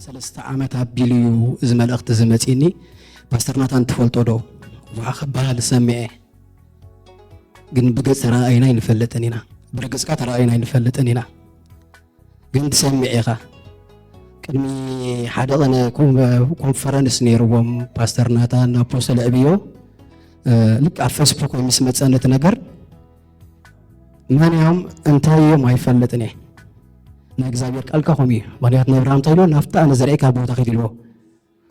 ሰለስተ ዓመት ኣቢሉ እዩ እዚ መልእኽቲ እዚ መጺኒ። ፓስተር ናታን ትፈልጦ ዶ? ዋ ክበሃል ሰሚዐ። ግን ብገጽ ተረኣኢና ኣይንፈልጥን ኢና። ብርግጽካ ተረኣኢና ኣይንፈልጥን ኢና። ግን ትሰምዕ ኢኻ። ቅድሚ ሓደ ቐነ ኮን-፣ ኮንፈረንስ ነይርዎም ፓስተር ናታን ኣፖስተል ዕብዮ፣ እ፣ ልክ ኣብ ፌስቡክ ምስ መጸ ነቲ ነገር መን እዮም እንታይ እዮም ኣይፈልጥን እየ። ናይ እግዚኣብሔር ቃል ከ ከምኡ እዩ። ምኽንያቱ ነብርሃም እንታይ ኢልዎ? ናብቲ ኣነ ዘርእካ ቦታ ኺድ ኢልዎ።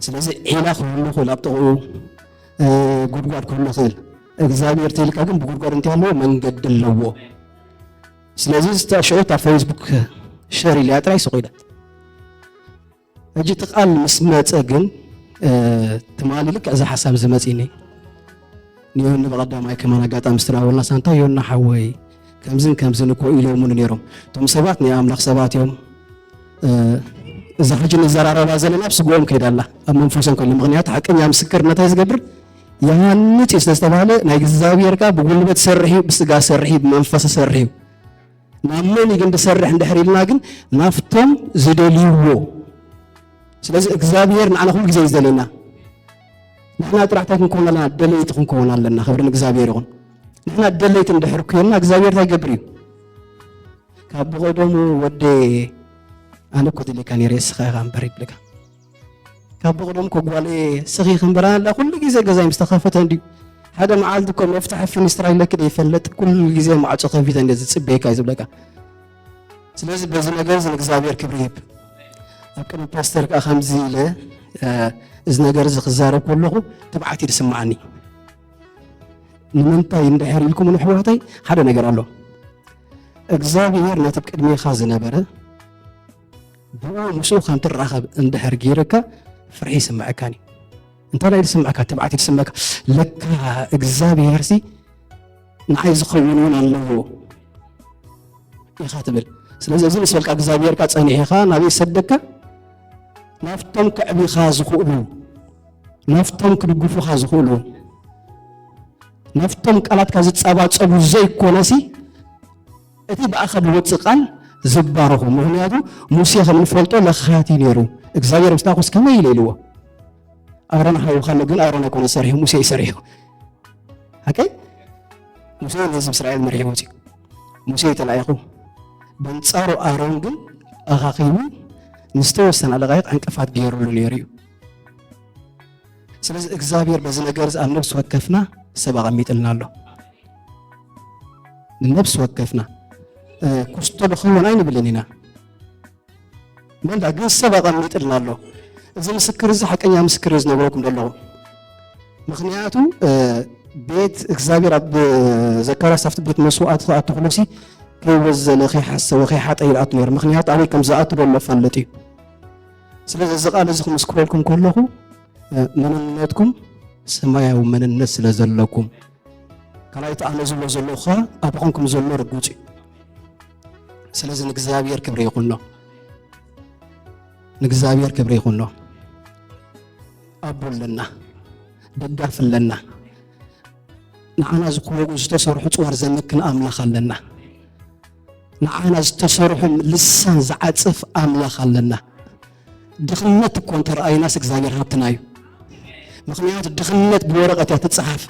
ስለዚ ዒላ ክህሉ ይኽእል ኣብ ጥቕኡ፣ እ፣ ጉድጓድ ክህሉ ይኽእል። እግዚኣብሔር ተይልካ ግን ብጉድጓድ እንታይ ኣለዎ? መንገዲ ኣለዎ። ስለዚ ሽዑ እታ ፌስቡክ ሸር ኢልያ ጥራይ ስቕ ኢለት። ሕጂ እቲ ቃል ምስ መጸ ግን፣ እ፣ ትማሊ ልክዕ እዚ ሓሳብ እዚ መጺኒ። ንዮኒ ብቐዳማይ ከማን ኣጋጣሚ ዝተዳወልና ሳንታ ዮና ሓወይ ከምዝን ከምዝን እኮ ኢሎምኒ ነይሮም። እቶም ሰባት ናይ ኣምላኽ ሰባት እዮም። እ፣ እዚ ሕጂ ንዘራረባ ዘለና ኣብ ስግኦም ከይዳ ኣላ፣ ኣብ መንፈሶም ከሎ። ምኽንያቱ ሓቀኛ ምስክርነት እንታይ ዝገብር? ይሃንጽ እዩ ስለ ዝተባህለ ናይ እግዚኣብሔር ቃል ብጉልበት ሰርሕ እዩ፣ ብስጋ ሰርሕ እዩ፣ ብመንፈስ ሰርሕ እዩ። ናብ መን እዩ ግን ዝሰርሕ እንድሕር ኢልና ግን ናብቶም ዝደልይዎ። ስለዚ እግዚኣብሔር ንዓና ኩሉ ግዜ እዩ ዝደልየና። ንሕና ጥራሕታይ ክንከውን ኣለና፣ ደለይቲ ክንከውን ኣለና። ክብሪ ንእግዚኣብሔር ይኹን። ንሕና ደለይቲ እንድሕር ኮይንና እግዚኣብሔር እንታይ ይገብር እዩ? ካብ ብቐደሙ ወደ ኣነ እኮ ደልየካ ነይረ እስኻ ኢኻ እምበር ይብለካ። ካብ ብቐደም እኮ ጓል እየ ስኺ ክንበራ ኣላ ኩሉ ግዜ ገዛይ ምስ ተኸፈተ እንድዩ። ሓደ መዓልቲ እኮ መፍትሒ ፍኒስትራ ኢለኪ ዶ ይፈልጥ? ኩሉ ግዜ ማዕጾ ከፊተ እንደ ዝጽበየካ እዩ ዝብለካ። ስለዚ በዚ ነገር እዚ ንእግዚኣብሔር ክብሪ ይህብ። ኣብ ቅድሚ ፓስተር ከኣ ከምዚ ኢለ፣ እ፣ እዚ ነገር እዚ ክዛረብ ከለኹ ትብዓት እዩ ዝስምዓኒ። ንምንታይ እንድሕር ኢልኩም ንሕዋተይ ሓደ ነገር ኣሎ። እግዚኣብሔር ነቲ ኣብ ቅድሜኻ ዝነበረ ብኡ ምስኡ ከም ትራኸብ እንድሕር ገይርካ ፍርሒ ይስምዐካን እዩ። እንታይ ደኣ እዩ ዝስምዐካ? ትብዓት እዩ ዝስምዐካ። ለካ እግዚኣብሔርሲ ንዓይ ዝኸውን እውን ኣለዎ ኢኻ ትብል። ስለዚ እዚ ምስ በልካ እግዚኣብሔርካ ጸኒሕኻ ናበይ ይሰደካ? ናብቶም ከዕቢኻ ዝኽእሉ፣ ናብቶም ክድግፉኻ ዝኽእሉ፣ ናብቶም ቃላትካ ዝጸባጸቡ ዘይኮነሲ እቲ ብኣኻ ዝወጽእ ቃል ዝባረኹ። ምኽንያቱ ሙሴ ከም ንፈልጦ ለኻቲ ነይሩ። እግዚኣብሔር ምስታኹስ ከመይ ኢለ ኢልዎ? ኣሮን ሓውኻ ኣሎ፣ ግን ኣሮን ኣይኮነ ሰሪሑ፣ ሙሴ እዩ ሰሪሑ። ሓቀይ? ሙሴ ንህዝቢ እስራኤል መሪሑ ወፂኡ። ሙሴ እዩ ተላኢኹ። በንጻሩ ኣሮን ግን ኣኻኺቡ ንዝተወሰነ ደቃይቕ ዕንቅፋት ገይሩሉ ነይሩ እዩ። ስለዚ እግዚኣብሔር በዚ ነገር እዚ ኣብ ነፍሲ ወከፍና ሰብ ኣቐሚጥልና ኣሎ። ንነፍሲ ወከፍና፣ እ፣ ኩስቶ ንኸውን ኣይንብልን ኢና። መንዳ ግን ሰብ ኣቐሚጥልና ኣሎ። እዚ ምስክር እዚ ሓቀኛ ምስክር እዩ ዝነግረኩም ዘለኹ። ምኽንያቱ፣ እ፣ ቤት እግዚኣብሔር ኣብ ዘካርያስ ኣብቲ ቤት መስዋዕቲ ክኣቱ ከሎሲ ከይወዘለ፣ ከይሓሰወ፣ ከይሓጠ ይኣቱ ነይሩ። ምኽንያቱ ኣበይ ከም ዝኣቱ ዘሎ ፈልጥ እዩ። ስለዚ እዚ ቃል እዚ ክምስክረልኩም ከለኹ፣ እ፣ መንነትኩም ሰማያዊ መንነት ስለ ዘለኩም፣ ካልኣይቲ ኣነ ዝብሎ ዘለኹ ኸኣ ኣባኹም ከም ዘሎ ርጉጽ እዩ። ስለዚ ንእግዚኣብሔር ክብሪ ይኹኖ። ንእግዚኣብሔር ክብሪ ይኹኖ። ኣቦ ኣለና፣ ደጋፊ ኣለና። ንዓና ዝኮ-፣ ዝተሰርሑ ጽዋር ዘመክን ኣምላኽ ኣለና። ንዓና ዝተሰርሑ ልሳን ዝዓጽፍ ኣምላኽ ኣለና። ድኽነት እኮ እንተረኣይናስ እግዚኣብሔር ሃብትና እዩ። ምኽንያቱ ድኽነት ብወረቐት እያ ትጸሓፍ።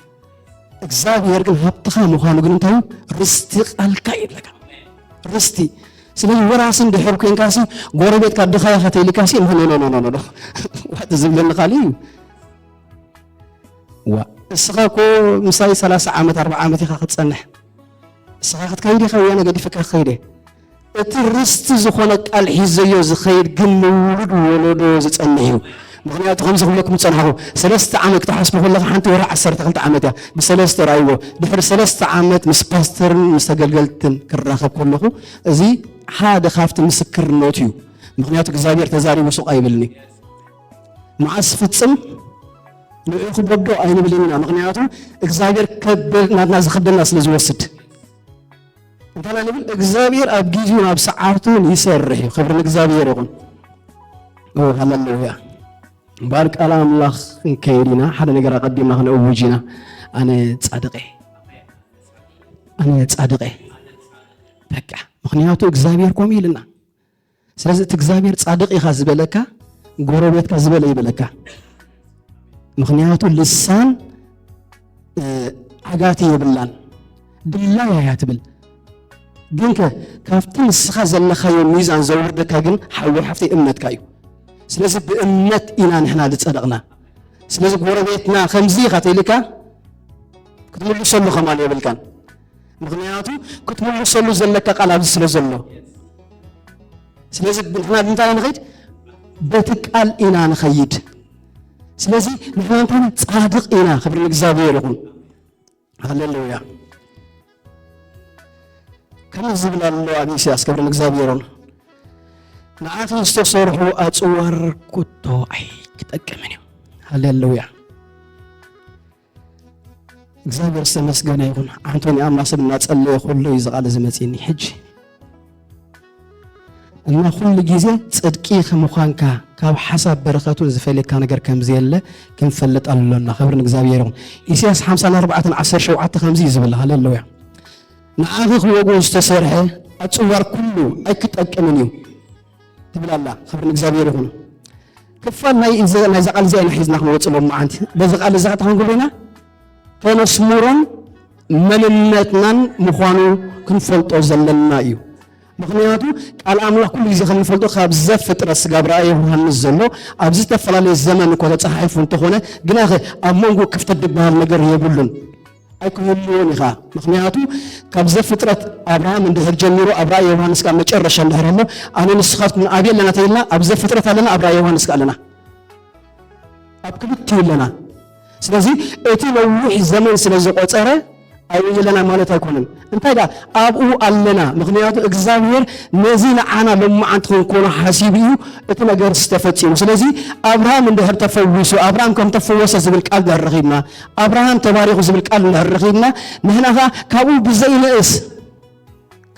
እግዚኣብሔር ግን ሃብትኻ ምዃኑ ግን እንታይ እዩ? ርስቲ ቃልካ እዩ ይብለካ። ርስቲ። ስለዚ ወራሲ እንድሕር ኮንካሲ፣ ጎረቤትካ ድኻ ኢኻ ተይልካሲ፣ ኖ፣ ኖ፣ ኖ። ዋት ዝብለኒ ካልእ እዩ። ዋ፣ እስኻ እኮ ምሳይ ሰላሳ ዓመት፣ ኣርብዓ ዓመት ኢኻ ክትጸንሕ። እስኻ ክትከይድ ኢኻ፣ ወያነ ገዲፍካ ክኸይድ እየ። እቲ ርስቲ ዝኾነ ቃል ሒዘዮ ዝኸይድ ግን ንውሉድ ወለዶ ዝጸንሕ እዩ። ምኽንያቱ ከምዚ ክብለኩም ዝጸናሕኩ፣ ሰለስተ ዓመት ክትሓስቡ ከለኻ ሓንቲ ወርሒ ዓሰርተ ክልተ ዓመት እያ። ብሰለስተ ረኣይዎ። ድሕሪ ሰለስተ ዓመት ምስ ፓስተርን ምስ ኣገልገልትን ክራኸብ ከለኹ፣ እዚ ሓደ ካብቲ ምስክርነቱ እዩ። ምኽንያቱ እግዚኣብሔር ተዛሪቡ ሱቕ ኣይብልን እዩ። መዓስ ፍጽም ንዑ ክበዶ ኣይንብልን ኢና። ምኽንያቱ እግዚኣብሔር ከበድ ናትና ዝኸብደና ስለ ዝወስድ። እንታይ ንብል? እግዚኣብሔር ኣብ ጊዜኡን ኣብ ሰዓቱን ይሰርሕ እዩ። ክብሪ ንእግዚኣብሔር ይኹን። ኦ፣ ሃሌሉያ። እምበኣር ቃል ኣምላኽ ክንከይድ ኢና። ሓደ ነገር ኣቐዲምና ክነእውጅ ኢና። ኣነ ጻድቕ እየ። ኣነ ጻድቕ እየ። በቃ፣ ምኽንያቱ እግዚኣብሔር ከምኡ ኢልና። ስለዚ እቲ እግዚኣብሔር ጻድቕ ኢኻ ዝበለካ ጎረቤትካ ዝበለ ይበለካ። ምኽንያቱ ልሳን ዓጋቲ የብላን። ድላያ እያ ትብል። ግንከ ካብቲ ንስኻ ዘለኻዮ ሚዛን ዘውርደካ ግን ሓወይ ሓፍተይ እምነትካ እዩ። ስለዚ ብእምነት ኢና ንሕና ዝጸደቕና። ስለዚ ጎረቤትና ከምዚ ኢኻ ተይልካ ክትምልሰሉ ከማን የብልካን። ምኽንያቱ ክትምልሰሉ ዘለካ ቃል ኣብዚ ስለ ዘሎ። ስለዚ ንሕና እንታይ ንኸይድ? በቲ ቃል ኢና ንኸይድ። ስለዚ ንሕና እንታይ ጻድቕ ኢና። ክብሪ ንእግዚኣብሔር ይኹን። ሃሌሉያ። ከምዚ ዝብል ኣሎ ኣብ ኢሳያስ። ክብሪ ንእግዚኣብሔር ይኹን። ንዓኺ ዝተሰርሑ ኣጽዋር ኩቶ ኣይክጠቅምን እዩ። ሃሌሉያ። እግዚኣብሔር ዝተመስገነ ይኹን። ኣንቶኒ ኣምላኽ ስም እናጸለየ ኩሉ እዩ ዝቓለ ዝመጽእኒ ሕጂ። እና ኩሉ ግዜ ጽድቂ ከምዃንካ ካብ ሓሳብ በረኸቱን ዝፈልየካ ነገር ከም ዘየለ ክንፈልጥ ኣሎና። ክብሪ ንእግዚኣብሔር ይኹን። ኢሳያስ ሓምሳን ኣርባዕተን ዓሰርተ ሸውዓተ ከምዚ እዩ ዝብል። ሃሌሉያ። ንዓኺ ክወግኡ ዝተሰርሐ ኣጽዋር ኩሉ ኣይክጠቅምን እዩ ትብል ኣላ። ክብሪ ንእግዚኣብሔር ይኹን። ክፋል ናይ እዚ- ናይዛ ቃል እዚኣ ኢና ሒዝና ክንወጽእ ሎም መዓንቲ። በዚ ቃል እዛ እንታይ ክንገብር ኢና? ከነስምሮን መንነትናን ምዃኑ ክንፈልጦ ዘለና እዩ። ምኽንያቱ ቃል ኣምላኽ ኩሉ ግዜ ከም ንፈልጦ ካብ ዘፍጥረት ስጋብ ራእየ ዮሃንስ ዘሎ ኣብ ዝተፈላለየ ዘመን እኮ ተጻሒፉ እንተኾነ ግናኸ ኣብ መንጎ ክፍተት ዝበሃል ነገር የብሉን። ኣይክህልዎን ኢኻ። ምኽንያቱ ካብ ዘፍጥረት ኣብርሃም እንድሕር ጀሚሩ ኣብ ራእየ ዮሃንስ ካብ መጨረሻ እንድሕር ኣሎ ኣነ ንስኻትኩም ኣበይ ኣለና ተይልና ኣብ ዘፍጥረት ኣለና ኣብ ራእየ ዮሃንስ ከ ኣለና። ኣብ ክልቲኡ ኣለና። ስለዚ እቲ ነዊሕ ዘመን ስለ ዝቆጸረ ኣብኡ የለና ማለት ኣይኮነን። እንታይ ደኣ ኣብኡ ኣለና። ምኽንያቱ እግዚኣብሔር ነዚ ንዓና ሎማዓንቲ ክንኮኖ ሓሲቡ እዩ እቲ ነገር ዝተፈጺሙ። ስለዚ ኣብርሃም እንድሕር ተፈዊሱ ኣብርሃም ከም ተፈወሰ ዝብል ቃል ድሕር ረኺብና ኣብርሃም ተባሪኹ ዝብል ቃል እንድሕር ረኺብና ንሕና ኸዓ ካብኡ ብዘይንእስ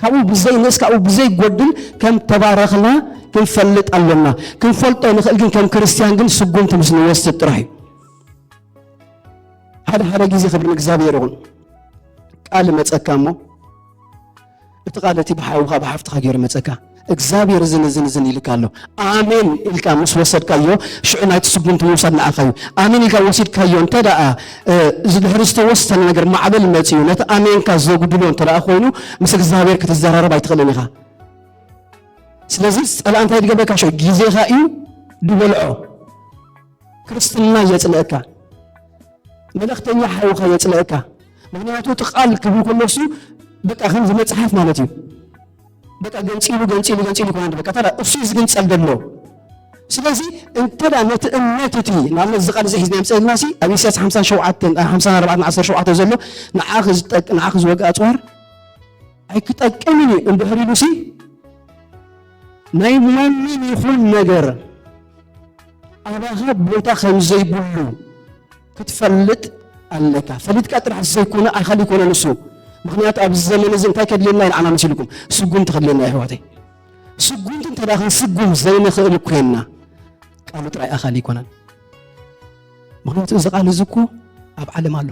ካብኡ ብዘይንእስ ካብኡ ብዘይጎድል ከም ተባረኽና ክንፈልጥ ኣሎና። ክንፈልጦ ንኽእል ግን ከም ክርስትያን ግን ስጉምቲ ምስ ንወስድ ጥራሕ እዩ። ሓደ ሓደ ግዜ ክብሪ ንእግዚኣብሔር ይኹን ቃል መጸካ እሞ እቲ ቃል እቲ ብሓውኻ ብሓፍትኻ ገይሩ መጸካ እግዚኣብሔር እዝን እዝን እዝን ኢልካ ኣሎ ኣሜን ኢልካ ምስ ወሰድካዮ ሽዑ ናይቲ ስጉምቲ ምውሳድ ንዓኻ እዩ ኣሜን ኢልካ ወሲድካዮ እንተ ደኣ እዚ ድሕሪ ዝተወሰነ ነገር ማዕበል መጺኡ ነቲ ኣሜንካ ዘጉድሎ እንተ ደኣ ኮይኑ ምስ እግዚኣብሔር ክትዘራረብ ኣይትኽእልን ኢኻ ስለዚ ጸላእ እንታይ ድገብረካ ሽዑ ግዜኻ እዩ ድበልዖ ክርስትና የጽልእካ መልእኽተኛ ሓውኻ የጽልእካ ምኽንያቱ እቲ ቃል ክብል ከሎ እሱ በቃ ከምዚ መጽሓፍ ማለት እዩ በቃ ገንጺሉ ገንጺሉ ገንጺሉ ይኮና በቃ ታዲያ እሱ እዩ ዝግንጸል ዘሎ ስለዚ እንተ ነቲ እምነት እቲ ንኣብነት እዚ ቃል እዚ ሒዝና ምጸልና ሲ ኣብ ኢሳያስ ሓምሳን ኣርባዕተን ዓሰርተ ሸውዓተ ዘሎ ንዓኺ ዝወግእ ኣጽዋር ኣይክጠቅምን እዩ እንድሕር ኢሉ ሲ ናይ ማንም ይኹን ነገር ኣባኻ ቦታ ከም ዘይብሉ ክትፈልጥ ኣለካ። ፈሊጥካ ጥራሕ ዘይኮነ ኣኻል ይኮነ ንሱ። ምኽንያቱ ኣብዚ ዘመን እዚ እንታይ ከድልየና እዩ ንዓና መሲልኩም? ስጉምቲ ከድልየና እዩ ኣሕዋተይ። ስጉምቲ እንተ ደኣ ክንስጉም ዘይንኽእል ኮይንና ቃሉ ጥራይ ኣኻል ይኮነን። ምኽንያቱ እዚ ቃል እዚ እኮ ኣብ ዓለም ኣሎ።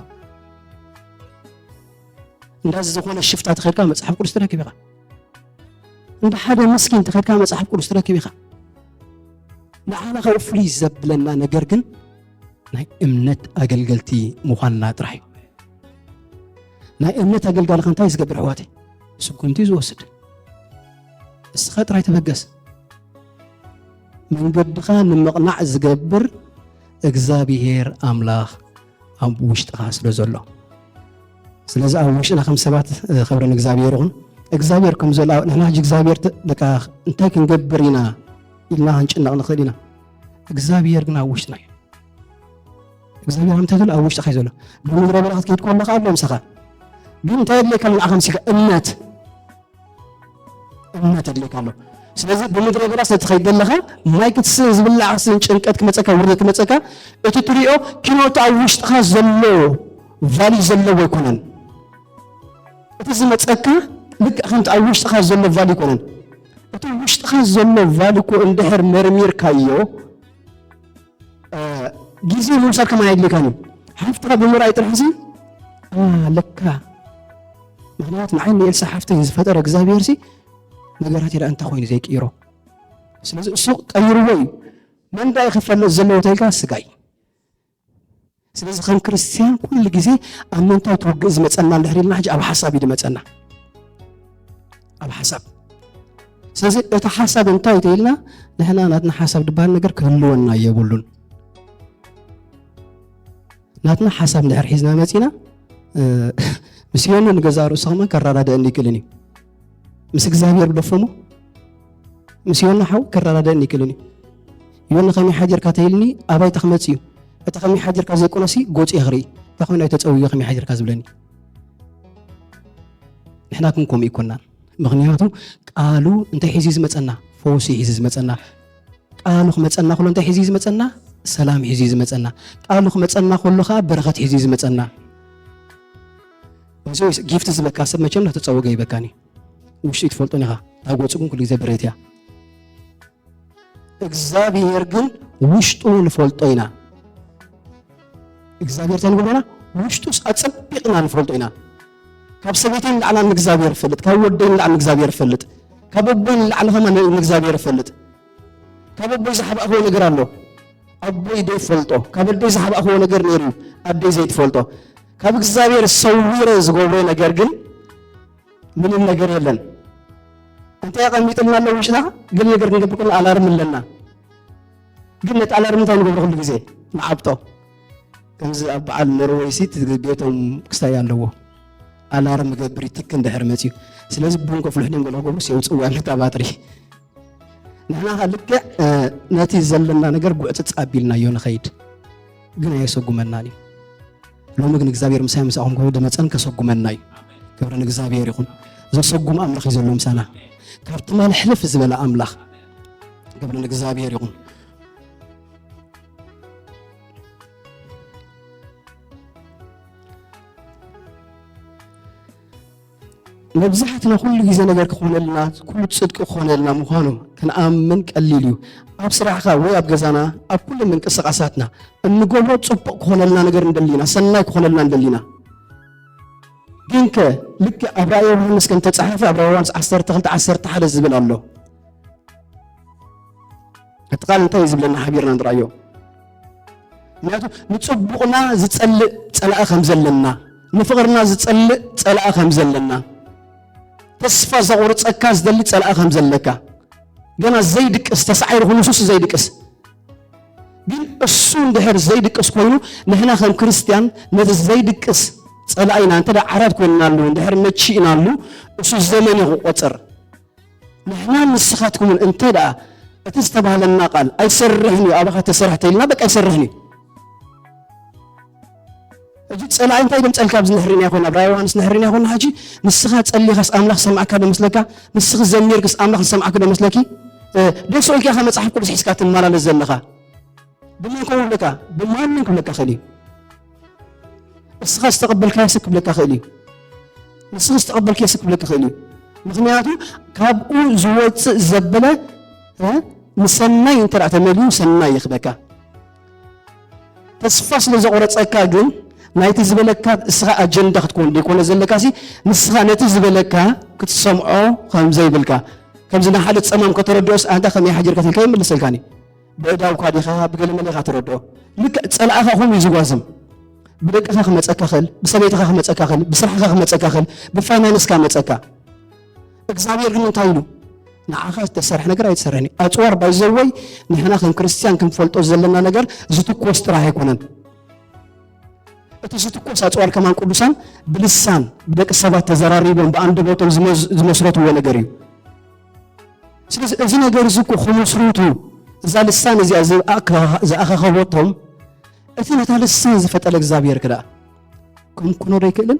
እንዳ ዝኾነ ሽፍታ ተኸድካ መጽሓፍ ቅዱስ ትረክብ ኢኻ። እንዳ ሓደ ምስኪን ተኸድካ መጽሓፍ ቅዱስ ትረክብ ኢኻ። ንዓና ካብ ፍሉይ ዘብለና ነገር ግን ናይ እምነት ኣገልገልቲ ምዃንና ጥራሕ እዩ። ናይ እምነት ኣገልጋሊ ከ እንታይ ዝገብር ኣሕዋተይ? ስጉምቲ እዩ ዝወስድ። እስኻ ጥራይ ተበገስ። መንገድኻ ንምቕናዕ ዝገብር እግዚኣብሄር ኣምላኽ ኣብ ውሽጥኻ ስለ ዘሎ። ስለዚ ኣብ ውሽጥና ከም ሰባት ክብሪ ንእግዚኣብሔር ይኹን። እግዚኣብሔር ከም ዘሎ ንሕና ሕጂ እግዚኣብሔር በቃ እንታይ ክንገብር ኢና ኢልና ክንጭነቕ ንኽእል ኢና። እግዚኣብሔር ግን ኣብ ውሽጥና እዩ። እግዚኣብሔር እንታይ ዘሎ ኣብ ውሽጥኻ እዩ ዘሎ። ብምድረ በዳ ክትከይድ ከለኻ ኣሎ ምሳኻ። ግን እንታይ የድልየካ ንዓኻ ምሲካ እምነት እምነት የድልየካ ኣሎ። ስለዚ ብምድረ በዳ ስለ ትኸይድ ዘለኻ ማይ ክትስእን ዝብላዕ ክትስእን ጭንቀት ክመፀካ ውርደት ክመፀካ እቲ ትሪኦ ኪኖ እቲ ኣብ ውሽጥኻ ዘሎ ቫልዩ ዘለዎ ኣይኮነን። እቲ ዝመፀካ ልክዕ ከምቲ ኣብ ውሽጥኻ ዘሎ ቫልዩ ኣይኮነን። እቲ ውሽጥኻ ዘሎ ቫልዩ እኮ እንድሕር መርሚርካዮ ግዜ ምውሳድ ከማን ኣየድልየካን እዩ። ሓፍትኻ ብምርኣይ ጥራሕ ሲ ለካ ምኽንያቱ ንዓይ ንኤልሳ ሓፍተይ ዝፈጠረ እግዚኣብሔር ሲ ነገራት ይዳ እንታይ ኮይኑ ዘይቅይሮ ስለዚ እሱ ቀይርዎ እዩ። መን ዳኣ ክፈልጥ ዘለዎ ተልካ ስጋይ። ስለዚ ከም ክርስትያን ኩሉ ግዜ ኣብ ምንታይ ትውግእ ዝመጸና እንድሕር ኢልና፣ ሕጂ ኣብ ሓሳብ እዩ ዝመጸና፣ ኣብ ሓሳብ። ስለዚ እቲ ሓሳብ እንታይ ተይልና፣ ንሕና ናትና ሓሳብ ዝበሃል ነገር ክህልወና የብሉን። ናትና ሓሳብ እንድሕር ሒዝና መጺና፣ እ፣ ምስ ዮኒ ንገዛእ ርእሱ ከማን ከረዳድአኒ ይክእልን እዩ። ምስ እግዚኣብሔር ብደፈሞ ምስ ዮኒ ሓው ከረዳድአኒ ይክእልን እዩ። ዮኒ ከመይ ሓዲርካ ተይልኒ ኣባይ ተክመጽ እዩ። እቲ ከመይ ሓዲርካ ዘይኮነሲ ጎጽ እየ ክርኢ። እንታይ ኮይኑ ኣይተጸውዮ ከመይ ሓዲርካ ዝብለኒ። ንሕና ግን ከምኡ ይኮናን። ምኽንያቱ ቃሉ እንታይ ሒዙ ዝመጸና? ፈውሲ ሒዙ ዝመጸና። ቃሉ ክመጸና ከሎ እንታይ ሒዙ ዝመጸና? ሰላም ሒዙ ዝመጸና። ቃሉ ክመጸና ከሎ ከኣ በረኸት ሒዙ ዝመጸና። እዚ ጊፍት ዝለካ ሰብ መቸም ናተጸወገ ይበካኒ። ውሽጢ ትፈልጦን ኢኻ። እታ ገጹ ግን ኩሉ ግዜ ብሬት እያ። እግዚኣብሔር ግን ውሽጡ ንፈልጦ ኢና። እግዚኣብሔር እንታይ ንገብረና? ውሽጡስ ኣጸቢቕና ንፈልጦ ኢና። ካብ ሰበይተይ ንላዕላ ንእግዚኣብሔር እፈልጥ፣ ካብ ወደይ ንላዕሊ ንእግዚኣብሔር እፈልጥ፣ ካብ ኣቦይ ንላዕሊ ከማን ንእግዚኣብሔር እፈልጥ። ካብ ኣቦይ ዝሓባእኽዎ ነገር ኣሎ፣ ኣቦይ ዘይፈልጦ። ካብ ኣደይ ዝሓባእኽዎ ነገር ነይሩ፣ ኣደይ ዘይትፈልጦ። ካብ እግዚኣብሔር ሰዊረ ዝገብሮ ነገር ግን ምንም ነገር የለን። እንታይ ኣቐሚጥልና ኣሎ ውሽጥና? ገለ ነገር ክንገብር ከለና ኣላርም ኣለና። ግን ነቲ ኣላርም እንታይ ንገብሮ ኩሉ ግዜ? ንዓብጦ። ከምዚ ኣብ በዓል ኖርወይ ሲ እቲ ቤቶም ክስታይ ኣለዎ። ኣላርም ይገብር ይትክ እንድሕር መጺኡ። ስለዚ ቡን ከፍልሑ ድዮም ገለ ክገብሩ የውጽእዋ ነታ ባትሪ። ንሕና ከ ልክዕ፣ እ፣ ነቲ ዘለና ነገር ጉዕጽጽ ኣቢልናዮ ንኸይድ። ግን ኣየሰጉመናን እዩ። ሎሚ ግን እግዚኣብሔር ምሳይ ምሳኹም ኮይኑ ደመጸን ከሰጉመና እዩ። ክብሪ ንእግዚኣብሔር ይኹን። ዘሰጉም ኣምላኽ እዩ ዘሎ ምሳና። ካብ ትማል ሕልፍ ዝበለ ኣምላኽ። ክብሪ ንእግዚኣብሔር ይኹን። መብዛሕትና ኩሉ ግዜ ነገር ክኾነልና፣ ኩሉ ጽድቂ ክኾነልና ምዃኑ ክንኣምን ቀሊል እዩ። ኣብ ስራሕኻ ወይ ኣብ ገዛና፣ ኣብ ኩሉ ምንቅስቓሳትና እንገብሮ ጽቡቕ ክኾነልና ነገር እንደሊና፣ ሰናይ ክኾነልና እንደሊና። ግንከ ልክዕ ኣብ ራእየ ዮሃንስ ከም ተጻሓፈ ኣብ ራእየ ዮሃንስ ዓሰርተ ክልተ ዓሰርተ ሓደ ዝብል ኣሎ። እቲ ቃል እንታይ እዩ ዝብለና ሓቢርና ንርኣዮ። ምክንያቱ ንጽቡቕና ዝጸልእ ጸላኢ ከም ዘለና፣ ንፍቕርና ዝጸልእ ጸላኢ ከም ዘለና፣ ተስፋ ዘቑርጸካ ዝደሊ ጸላኢ ከም ዘለካ፣ ገና ዘይድቅስ ተሳዒሩ ንሱስ ዘይድቅስ። ግን እሱ እንድሕር ዘይድቅስ ኮይኑ ንሕና ከም ክርስትያን ነቲ ዘይድቅስ ጸላኢና እንተ ደኣ ዓራት ኮይንናሉ፣ እንድሕር መቺእናሉ፣ እሱ ዘመን እዩ ክቆጽር። ንሕናን ንስኻትኩምን እንተ ደኣ እቲ ዝተባህለና ቃል ኣይሰርሕን እዩ፣ ኣባኻ ተሰርሕ ተይልና በቃ ኣይሰርሕን እዩ። ሕጂ ጸላኢ እንታይ ድምጸልካ ኣብዚ ንሕርና ይኾን፣ ኣብ ራእይ ዮሃንስ ንሕርና ይኾን፣ ሕጂ ንስኻ ጸሊኻስ ኣምላኽ ሰማዕካ ዶ መስለካ? ንስኺ ዘሚርክስ ኣምላኽ ዝሰምዓኪ ዶ መስለኪ? እ፣ ደስ ኢልካ ኢኻ መጽሓፍ ቅዱስ ሒዝካ ትመላለስ ዘለኻ። ብመን ክብለካ? ብማንም ክብለካ ክእል እዩ። እስኻ ዝተቐበልካዮ ሰብ ክብለካ ክእል እዩ። ንስኺ ዝተቐበልክዮ ሰብ ክብለካ ክእል እዩ። ምኽንያቱ ካብኡ ዝወጽእ ዘበለ፣ እ፣ ንሰናይ እንተ ደኣ ተመልዩ ሰናይ ይኽበካ። ተስፋ ስለ ዘቑረጸካ ግን ናይቲ ዝበለካ እስኻ ኣጀንዳ ክትኮን ዘይኮነ ዘለካሲ ንስኻ ነቲ ዝበለካ ክትሰምዖ ከም ዘይብልካ። ከምዚ ንሓደ ጸማም ከተረድኦስ ኣንታ ከመይ ሓጀርካ ትልካ ይምልሰልካኒ። ብእዳውካ ዲኻ ብገለመለ ኢኻ ትረድኦ። ልክዕ ጸላእኻ ከምኡ እዩ ዝጓዝም። ብደቅኻ ክመጸካ ክእል፣ ብሰበይትኻ ክመጸካ ክእል፣ ብስራሕኻ ክመጸካ ክእል፣ ብፋይናንስካ መጸካ። እግዚኣብሔር ግን እንታይ ኢሉ? ንዓኻ ዝተሰርሐ ነገር ኣይትሰርሕን እዩ። ኣጽዋር ባይዘወይ ንሕና ከም ክርስትያን ክንፈልጦ ዘለና ነገር ዝትኮስ ጥራሕ ኣይኮነን። እቲ ዝትኮስ ኣጽዋር ከማን ቅዱሳን ብልሳን ብደቂ ሰባት ተዘራሪቦም ብኣንደበቶም ዝመዝ-፣ ዝመስረትዎ ነገር እዩ። ስለዚ እዚ ነገር እዚ እኮ ክመስርቱ እዛ ልሳን እዚኣ ዝኣካ-፣ ዝኣኻኸበቶም እቲ ነታ ልሳን ዝፈጠረ እግዚኣብሔር ክደኣ ከም ክኖ ዶ ኣይክእልን?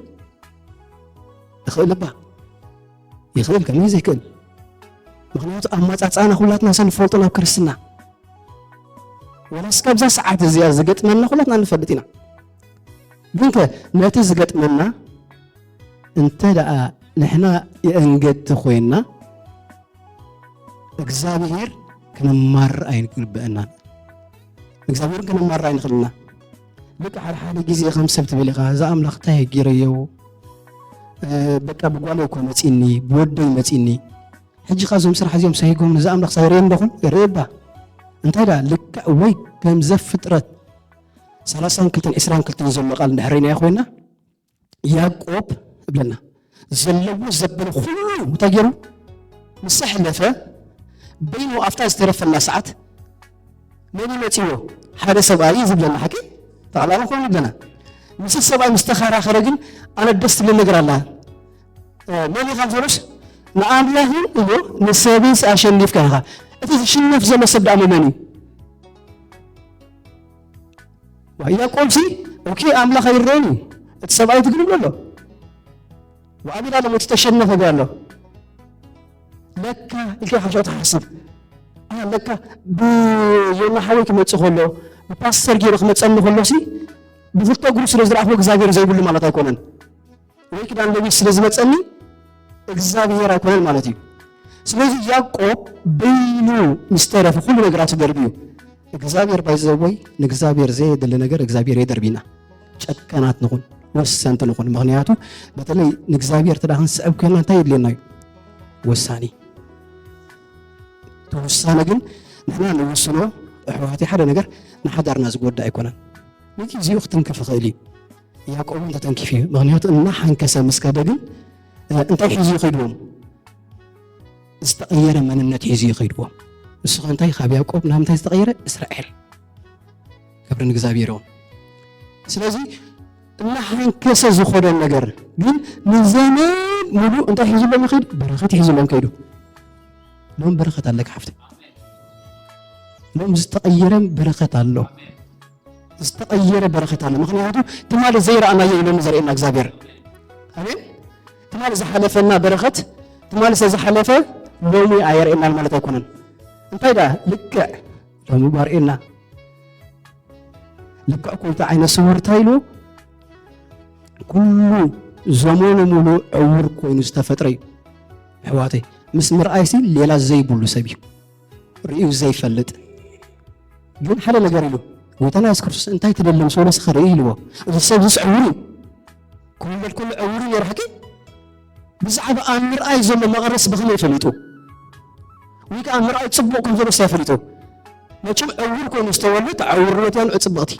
ይኽእል እባ። ይኽእል፣ ከመይ ዘይክእል? ምኽንያቱ ኣመጻጽኣና ኩላትና ሰ ንፈልጦ ናብ ክርስትና። ወላስ ካብዛ ሰዓት እዚኣ ዝገጥመና ኩላትና ንፈልጥ ኢና። ግንከ ነቲ ዝገጥመና እንተ ደኣ ንሕና የእንገድቲ ኮይንና፣ እግዚኣብሔር ክነማርር ኣይግብአናን። እግዚኣብሔር ክነማርር ኣይንኽእልና። በቃ ሓደ ሓደ ግዜ ከም ሰብ ትብል ኢኻ፣ "እዛ ኣምላኽ እንታይ ገይረዮ? እ፣ በቃ ብጓለይ እኮ መጺኒ፣ ብወደይ መጺኒ። ሕጂ ኸ እዞም ስራሕ እዚኦም ሰሂጎም ነዚ ኣምላኽ ሳይርእዮም ዶ ኹን?" ይርኢ እባ። እንታይ ደኣ ልክዕ ወይ ከም ዘፍጥረት ሰላሳን ክልተን ዒስራን ክልተን ዘሎ ቃል እንድሕር ርኢናዮ ኮይና፣ ያዕቆብ እብለና፣ ዘለዎ ዘበለ ኩሉ እንታይ ገይሩ ምስ ኣሕለፈ፣ በይኑ ኣብታ ዝተረፈላ ሰዓት መን እዩ መጺዎ? ሓደ ሰብኣይ እዩ ዝብለና፣ ሓቂ? ጠቕላላ ኮይኑ ይብለና። ምስ ሰብኣይ ምስ ተኸራኸረ ግን ኣነ ደስ ትብል ነገር ኣላ። እ፣ መን ኢኻ ምስ በሎስ፣ ንኣምላኽን እሞ ንሰብንስ ኣሸኒፍካ ኢኻ። እቲ ዝሽነፍ ዘሎ ሰብ ደኣ መን እዩ? ዋ፣ ያዕቆብሲ፣ ኦኬ፣ ኣምላኽ ኣይረኣን እዩ። እቲ ሰብኣይ እቲ ግን ይብሎ ኣሎ። ወኣቢል ኣሎ፣ እቲ ተሸነፈ ግን ኣሎ። ለካ ኢልካ ሓሻው ትሓስብ። ኣ፣ ለካ ብዮና ሓወይ ክመጽእ ከሎ፣ ብፓስተር ገይሩ ክመጸኒ ከሎሲ፣ ብክልተ እግሩ ስለ ዝረኣኽዎ እግዚኣብሔር ዘይብሉ ማለት ኣይኮነን። ወይ ክዳን ለቢሱ ስለ ዝመጸኒ እግዚኣብሔር ኣይኮነን ማለት እዩ። ስለዚ ያዕቆብ በይኑ ምስ ተረፈ ኩሉ ነገራቱ ደርብዩ። እግዚኣብሔር ባይዘወይ ንእግዚኣብሔር ዘየድሊ ነገር እግዚኣብሔር የደርብና። ጨካናት ንኹን፣ ወሰንቲ ንኹን። ምኽንያቱ በተለይ ንእግዚኣብሔር ተዳ ክንስዕብ ኮይና እንታይ የድልየና እዩ? ወሳኒ። እቲ ውሳነ ግን ንሕና ንውስኖ ኣሕዋተይ ሓደ ነገር ንሓዳርና ዝጎድእ ኣይኮነን። ንጊዜኡ ክትንክፍ ይኽእል እዩ። ያዕቆብ እውን ተተንኪፉ እዩ። ምኽንያቱ እናሓንከሰ ምስ ከደ ግን፣ እ፣ እንታይ ሒዙ እዩ ከይድዎም? ዝተቐየረ መንነት ሒዙ እዩ ከይድዎም። ንሱ ኸ እንታይ ካብ ያዕቆብ ናብ እንታይ ዝተቐየረ? እስራኤል። ክብሪ ንእግዚኣብሔር ይኹን። ስለዚ እናሓንከሰ ዝኾደ ነገር ግን ንዘመን ሙሉእ እንታይ ሒዙሎም ይኸይድ? በረኸት ሒዙሎም ከይዱ። ሎም በረኸት ኣለካ ሓፍቲ። ሎም ዝተቐየረ በረኸት ኣሎ። ዝተቐየረ በረኸት ኣሎ። ምኽንያቱ ትማሊ ዘይረኣናዮ እዩ ሎሚ ዘርእየና እግዚኣብሔር። ኣሜን። ትማሊ ዝሓለፈና በረኸት፣ ትማሊ ስለ ዝሓለፈ ሎሚ ኣየርእየናን ማለት ኣይኮነን። እንታይ ደኣ ልክዕ ሎሚ ባርእየና። ልክዕ እኮ እቲ ዓይነ ስውር እንታይ ኢሉ? ኩሉ ዘመኑ ሙሉ ዕውር ኮይኑ ዝተፈጥረ እዩ። ኣሕዋተይ፣ ምስ ምርኣይሲ ሌላ ዘይብሉ ሰብ እዩ። ርእዩ ዘይፈልጥ። ግን ሓደ ነገር ኢሉ፣ ጎይታና የሱስ ክርስቶስ እንታይ ትደሊ ምስ በሎ፣ እስኸ ርኢ ኢልዎ። እዚ ሰብ እዚ ዕውር እዩ። ክውለድ ከሎ ዕውር እዩ ነይሩ፣ ሓቂ? ብዛዕባ ኣብ ምርኣይ ዘሎ መቐረስ ብኸመይ ፈሊጡ? ወይ ከዓ ምርኣይ ጽቡቕ ከም ዘሎ እንታይ ፈሊጡ? መቸም ዕውር ኮይኑ ዝተወልደ ዕውርነት እያ ንዑ ጽብቕቲ።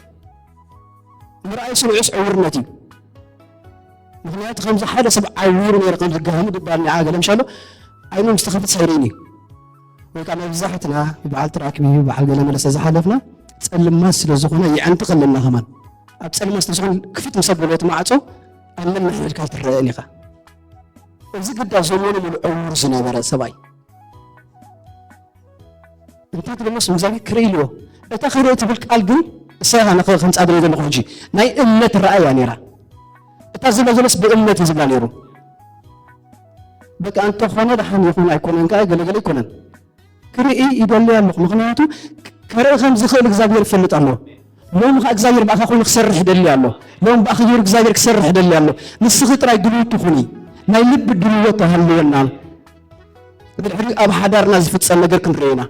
ምርኣይ ስንዑስ ዕውርነት እዩ። ምኽንያቱ ከምዚ ሓደ ሰብ ዓዊሩ ነይሩ፣ ከምዚ ጋህሚ ድባል ንዓ ገለ ምሻሎ ዓይኑ ምስ ተኸፍት ሳይረይን እዩ። ወይ ከዓ መብዛሕትና ብበዓል ትራክ ብዩ በዓል ገለ መለ ስለ ዝሓለፍና ጸልማት ስለ ዝኾነ የዕንጥቕ ኣለና ከማን። ኣብ ጸልማት ስለ ዝኾነ ክፍት ምስ ኣበሎ እቲ ማዕጾ ኣብ ነንሕድካ ትረአን ኢኻ። እዚ ግዳ ዘመኑ ሙሉ ዕውር ዝነበረ ሰብኣይ። እንታይ ትብል መስ እግዚኣብሔር ክርኢ ኢልዎ። እታ ክርኢ ትብል ቃል ግን እሳ ኢኻ ንኸ-፣ ከምጻ ደልየ ዘለኹ ሕጂ። ናይ እምነት ረኣያ ነይራ። እታ ዝብላ ዘሎስ ብእምነት እዩ ዝብላ ነይሩ። በቃ እንተኾነ ደሓን ይኹን ኣይኮነን ከኣ ገለገለ ኣይኮነን። ክርኢ ይደሊ ኣለኹ። ምኽንያቱ ከርኢ ከም ዝኽእል እግዚኣብሔር ይፈልጥ ኣሎ። ሎም ኸኣ እግዚኣብሔር ብኣኻ ኮይኑ ክሰርሕ ይደሊ ኣሎ። ሎም ብኣኺ ገይሩ እግዚኣብሔር ክሰርሕ ይደሊ ኣሎ። ንስኺ ጥራይ ድልውቲ ኩኒ። ናይ ልቢ ድልወት ተሃልወና። ብድሕሪ ኣብ ሓዳርና ዝፍጸም ነገር ክንርኢ ኢና።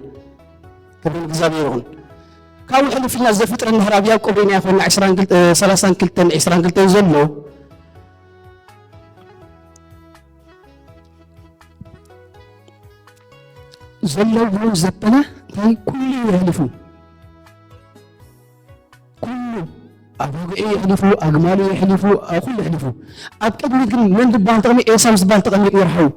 ክብሪ ንእግዚኣብሔር ይኹን። ካብኡ ሕልፍ ኢልና ዘፍጥረት እንድሕር ኣብ ያዕቆብ ርኢናዮ ኮይንና ዕስራን ክልተ፣ ሰላሳን ክልተን ዕስራን ክልተን ዘሎ ዘለዎን ዘበለ እንታይ ኩሉ የሕልፉ። ኩሉ ኣባግዑ የሕልፉ፣ ኣግማሉ የሕልፉ፣ ኣብ ኩሉ የሕልፉ። ኣብ ቅድሚት ግን መን ዝበሃል ተቐሚጡ? ኤሳው ዝበሃል ተቐሚጡ ይርሓው።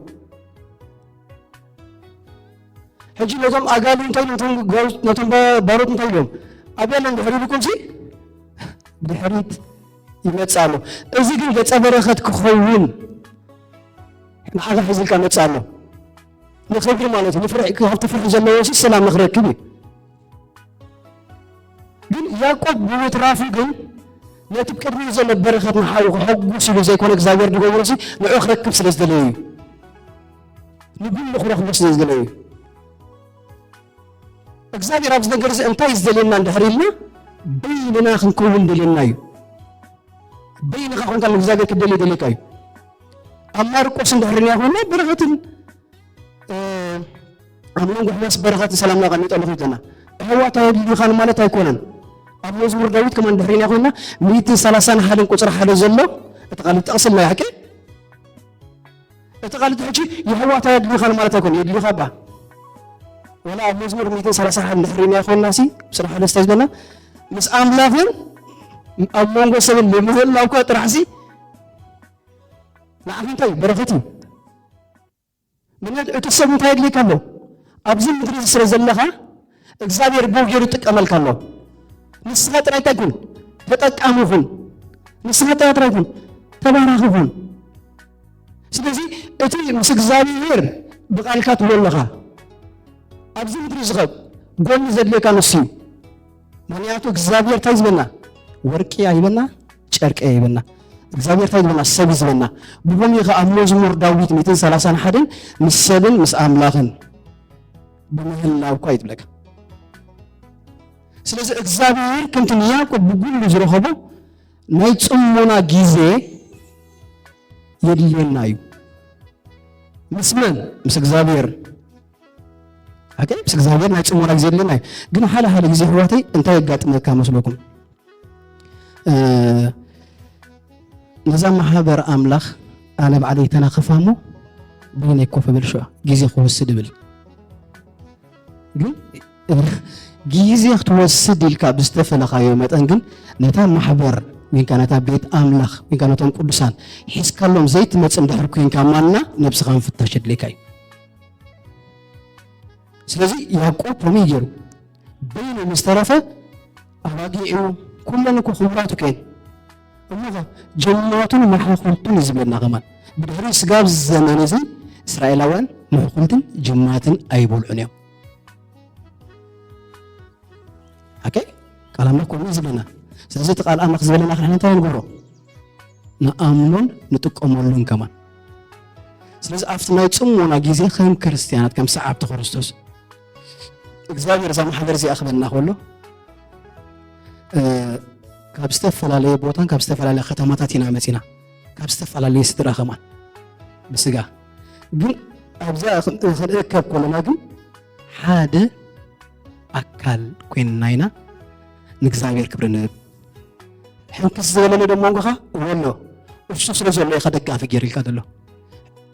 ሕጂ ነቶም ኣጋሉ እንታይ ኢሎም? ነቶም ጓል-፣ ነቶም ባ-፣ ባሮት እንታይ ኢሎም? ኣብያ ኣሎ እንድሕር ኢልኩምሲ ድሕሪት ይመጽእ ኣሎ። እዚ ግን ገጸ በረኸት ክኸውን ንዓኻ ሒዝልካ መጽእ ኣሎ። ንኽብሪ ማለት እዩ። ንፍርሒ፣ ካብቲ ፍርሒ ዘለዎ ሲ ሰላም ንኽረክብ እዩ። ግን ያዕቆብ ብምትራፉ ግን ነቲ ብቅድሚኡ ዘሎ በረኸት ንሓዉ ከሐጉስ ኢሉ ዘይኮነ እግዚኣብሔር ዝገብሮ ሲ ንዑ ክረክብ ስለ ዝደለየ እዩ። ንጉሉ ክረኽቦ ስለ ዝደለየ እዩ። እግዚኣብሔር ኣብዚ ነገር እዚ እንታይ እዩ ዝደልየና እንድሕር ኢልና በይንና ክንከውን ደልየና እዩ። በይንኻ ኮንካ ንእግዚኣብሔር ክትደሊ ይደልየካ እዩ። ኣብ ማርቆስ እንድሕር ርኢና ኮይና በረኸትን እ፣ ኣብ መንጎ ኣሕዋት በረኸትን ሰላምን ኣቐሚጠ ኣለኹ ይብለና። ኣሕዋት ኣየድልዩኻን ማለት ኣይኮነን። ኣብ መዝሙር ዳዊት ከማን እንድሕር ርኢና ኮይና ሚእትን ሰላሳን ሓደን ቁጽሪ ሓደ ዘሎ እቲ ቃል ይጠቕስልና እዩ፣ ሓቂ? እቲ ቃል እቲ ሕጂ የሕዋት ኣየድልዩኻን ማለት ኣይኮነን። የድልዩኻ እባ። ወላ ኣብ መዝሙር ሚእትን ሰላሳን ሓደ እንድሕር ርኢና ይኾንና ሲ፣ ምስና ሓደ ስታይ ዝበልና፣ ምስ ኣምላኽን ኣብ መንጎ ሰብን ልምህላው እኳ ጥራሕ ሲ፣ ንዓኺ እንታይ እዩ? በረኸት እዩ። ምክንያቱ እቲ ሰብ እንታይ የድልየካ ኣሎ? ኣብዚ ምድሪ እዚ ስለ ዘለኻ እግዚኣብሔር ብኡ ገይሩ ይጥቀመልካ ኣሎ። ንስኻ ጥራይ እንታይ ኩን? ተጠቃሚ ኩን። ንስኻ ጥራይ ጥራይ ኩን። ተባራኺ ኩን። ስለዚ እቲ ምስ እግዚኣብሔር ብቓልካ ትብሎ ኣለኻ። ኣብዚ ምድሪ እዚ ኸ ጎኒ ዘድልየካ ንሱ እዩ። ምክንያቱ እግዚኣብሔር እንታይ ዝበና? ወርቂ ኣይበና፣ ጨርቂ ኣይበና። እግዚኣብሔር እንታይ ዝበና? ሰብ እዩ ዝበና። ብኸምኡ እዩ ኸዓ ኣብ መዝሙር ዳዊት ሚእትን ሰላሳን ሓደን ምስ ሰብን ምስ ኣምላኽን ብምህላው እኳ እዩ ዝብለካ። ስለዚ እግዚኣብሔር ከምቲ ንያዕቆብ ብግሉ ዝረኸቦ ናይ ጽሞና ግዜ የድልየና እዩ። ምስ መን? ምስ እግዚኣብሔር። ኣከ ምስ እግዚኣብሔር ናይ ጽሞና ግዜ የድልየና እዩ። ግን ሓደ ሓደ ግዜ ኣሕዋተይ እንታይ የጋጥመካ መስለኩም? እ፣ ነዛ ማሕበር ኣምላኽ ኣነ ባዕለይ ተናኽፋ እሞ በይነይ ኮፍ እብል ሽዑ ግዜ ክወስድ እብል። ግን ግዜ ክትወስድ ኢልካ ብዝተፈለኻዮ መጠን ግን ነታ ማሕበር ወይንካ ነታ ቤት ኣምላኽ ወይንካ ነቶም ቅዱሳን ሒዝካሎም ዘይትመጽእ እንድሕር ኮይንካ ማና ነብስኻ ምፍታሽ የድልየካ እዩ። ስለዚ ያዕቆብ ከምኡ እዩ ገይሩ። በይኑ ምስ ተረፈ ኣባጊዕ እዩ። ኩለን እኮ ክቡራት እኮ እየን። እሞ ኸ ጅማቱን መሓኹልቱን እዩ ዝብለና ከማን። ብድሕሪ ስጋብ ዘመን እዚ እስራኤላውያን መሕኹልትን ጅማትን ኣይበልዑን እዮም። ኦኬ? ቃል ኣምላኽ ከምኡ እዩ ዝብለና። ስለዚ እቲ ቃል ኣምላኽ ዝበለና ንሕና እንታይ ንገብሮ? ንኣምኖን ንጥቀመሉን ከማን። ስለዚ ኣብቲ ናይ ጽሞና ግዜ ከም ክርስትያናት፣ ከም ሰዓብቲ ክርስቶስ፣ እግዚኣብሔር እዛ ማሕበር እዚኣ ክበና ከሎ፣ እ፣ ካብ ዝተፈላለየ ቦታን ካብ ዝተፈላለያ ከተማታት ኢና መጺና። ካብ ዝተፈላለየ ስድራ ከማን ብስጋ። ግን ኣብዛ ኽ-፣ ክንእከብ ከለና ግን ሓደ ኣካል ኮይንና ኢና ንእግዚኣብሔር ክብሪ ንህብ። ሕንክስ ዝበለኒ ዶ መንጎኻ? እወ ኣሎ። እሱ ስለ ዘሎ ኢኻ ደጋፊ ገይሩ ኢልካ ዘሎ።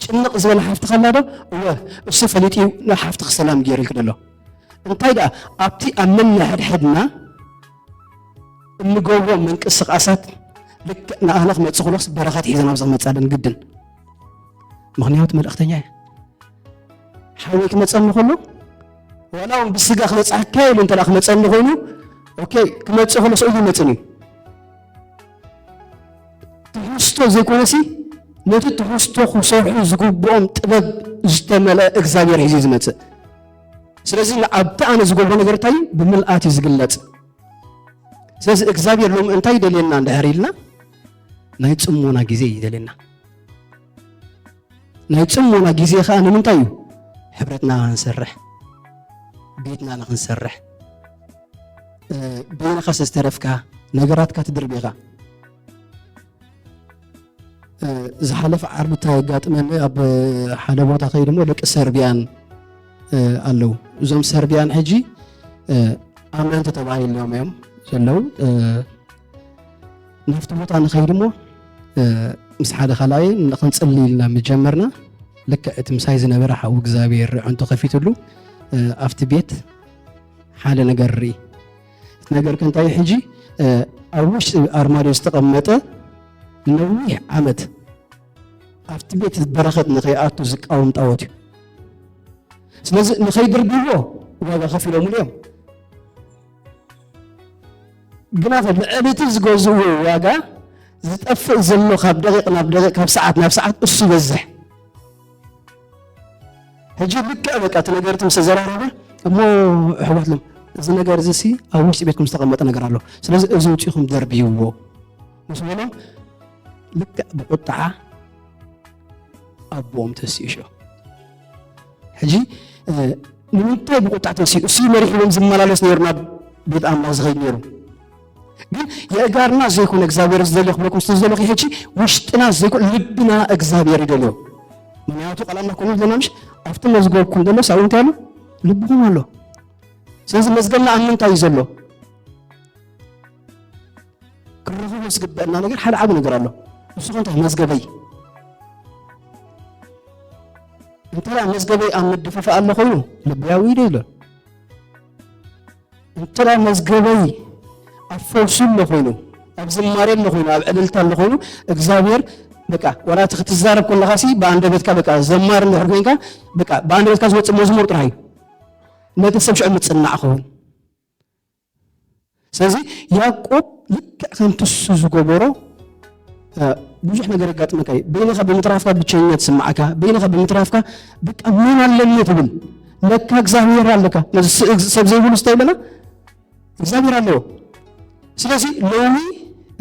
ጭንቕ ዝበለ ሓፍትኻ ኣላ ዶ? እወ፣ እሱ ፈሊጡ እዩ ንሓፍትኺ ሰላም ገይሩ ኢልኪ ዘሎ። እንታይ ደኣ፣ ኣብቲ ኣብ ነንሕድሕድና እንገብሮ ምንቅስቓሳት ልክዕ ንኣኽለ ክመጽእ ከሎስ በረኸት ሒዘን ኣብዚ ክመጻ ኣለኒ ግድን። ምኽንያቱ መልእኽተኛ እየ። ሓወይ ክመጸኒ ከሎ፣ ዋላ እውን ብስጋ ክበጽሓካ ኢሉ እንተ ደኣ ክመጸኒ ኮይኑ፣ ኦኬ፣ ክመጽእ ከሎ ስእሉ ይመጽእን እዩ። ትሕዝቶ ዘይኮነሲ፣ ነቲ ትሕዝቶ ክሰርሑ ዝግብኦም ጥበብ ዝተመልአ እግዚኣብሔር ሒዙ እዩ ዝመጽእ። ስለዚ፣ ኣብቲ ኣነ ዝገብሮ ነገር እንታይ እዩ? ብምልኣት እዩ ዝግለጽ። ስለዚ፣ እግዚኣብሔር ሎም እንታይ ይደልየና እንድሕር ኢልና፣ ናይ ጽሞና ግዜ እዩ ይደልየና። ናይ ጽሞና ግዜ ኸኣ ንምንታይ እዩ? ሕብረትና ንኽንሰርሕ፣ ቤትና ንኽንሰርሕ፣ እ፣ በይንኻ ስለ ዝተረፍካ፣ ነገራትካ ትድርብ ኢኻ። እ፣ ዝሓለፈ ዓርቢ እንታይ ኣጋጥመኒ፣ ኣብ ሓደ ቦታ ከይደ እሞ ደቂ ሰርቢያን፣ እ፣ ኣለዉ። እዞም ሰርቢያን ሕጂ፣ እ፣ ኣመንቲ ተባሂሎም እዮም ዘለዉ። እ፣ ናብቲ ቦታ ንኸይድ እሞ፣ እ፣ ምስ ሓደ ካልኣይ ንኽንጽሊ ኢልና ምስ ጀመርና፣ ልክዕ እቲ ምሳይ ዝነበረ ሓው እግዚኣብሔር ኣዕንቱ ከፊትሉ፣ እ፣ ኣብቲ ቤት ሓደ ነገር ርኢ። እቲ ነገር ከ እንታይ እዩ ሕጂ? እ፣ ኣብ ውሽጢ ኣርማድዮ ዝተቐመጠ ነዊሕ ዓመት ኣብቲ ቤት በረኸት ንኸይኣቱ ዝቃወም ጣዖት እዩ። ስለዚ ንኸይድርብይዎ ዋጋ ከፊሎምሉ እዮም። ግና ልዕሊ እቲ ዝገዝእዎ ዋጋ ዝጠፍእ ዘሎ ካብ ደቂቕ ናብ ደቂቕ፣ ካብ ሰዓት ናብ ሰዓት እሱ ይበዝሕ። ሕጂ ልክዕ በቃ እቲ ነገር እቲ ምስ ተዘራረበ እሞ ኣሕዋት ሎም፣ እዚ ነገር እዚ ሲ ኣብ ውሽጢ ቤትኩም ዝተቐመጠ ነገር ኣሎ። ስለዚ እዚ ውፅኢኹም ደርብይዎ ምስ በሎም ልክዕ ብቁጥዓ ኣቦኦም ተሲኡ ሽዑ። ሕጂ፣ እ፣ ንምንታይ ብቁጥዓ ተሲኡ? እሱ መሪሕዎም ዝመላለስ ነይሩ፣ ናብ ቤት ኣምላኽ ዝኸይድ ነይሩ። ግን የእጋርና ዘይኮነ እግዚኣብሔር ዝደልዮ ክብለኩም ስለ ዝደለኹ፣ ሕጂ ውሽጥና ዘይኮነ ልብና እግዚኣብሔር ይደልዮ። ምክንያቱ ቃል ኣምላኽ ከምኡ ይብለና ምሽ? ኣብቲ መዝገብኩም ዘሎ ሳኡ እንታይ ኣሎ? ልብኹም ኣሎ። ስለዚ መዝገብና ኣብ ምንታይ እዩ ዘሎ? ክረኸቦ ዝግበአና ነገር ሓደ ዓቢ ነገር ኣሎ። እሱ ከ እንታይ? መዝገበይ። እንተ ደኣ መዝገበይ ኣብ ምድፍፋእ ኣሎ ኮይኑ፣ ልበይ ኣብ ኢደይ ኣሎ። እንተ ደኣ መዝገበይ ኣብ ፈውሲ ኣሎ ኮይኑ፣ ኣብ ዝማሬ ኣሎ ኮይኑ፣ ኣብ ዕልልታ ኣሎ ኮይኑ፣ እግዚኣብሔር በቃ፣ ዋላ እቲ ክትዛረብ ከለኻ ሲ ብኣንደበትካ በቃ ዘማሪ እንድሕር ኮይንካ፣ በቃ ብኣንደበትካ ዝወጽእ መዝሙር ጥራይ እዩ ነቲ ሰብ ሽዑ ምጽናዕ ክኸውን። ስለዚ ያዕቆብ ልክዕ ከምቲ እሱ ዝገበሮ፣ እ፣ ብዙሕ ነገር የጋጥመካ እዩ። በይንኻ ብምትራፍካ ብቸኛ ትስምዓካ፣ በይንኻ ብምትራፍካ በቃ መን ኣለኒ ትብል። ለካ እግዚኣብሔር ኣለካ። ነዚ ስ-፣ ሰብ ዘይብሉ ስታይ ኣለና፣ እግዚኣብሔር ኣለዎ። ስለዚ ሎሚ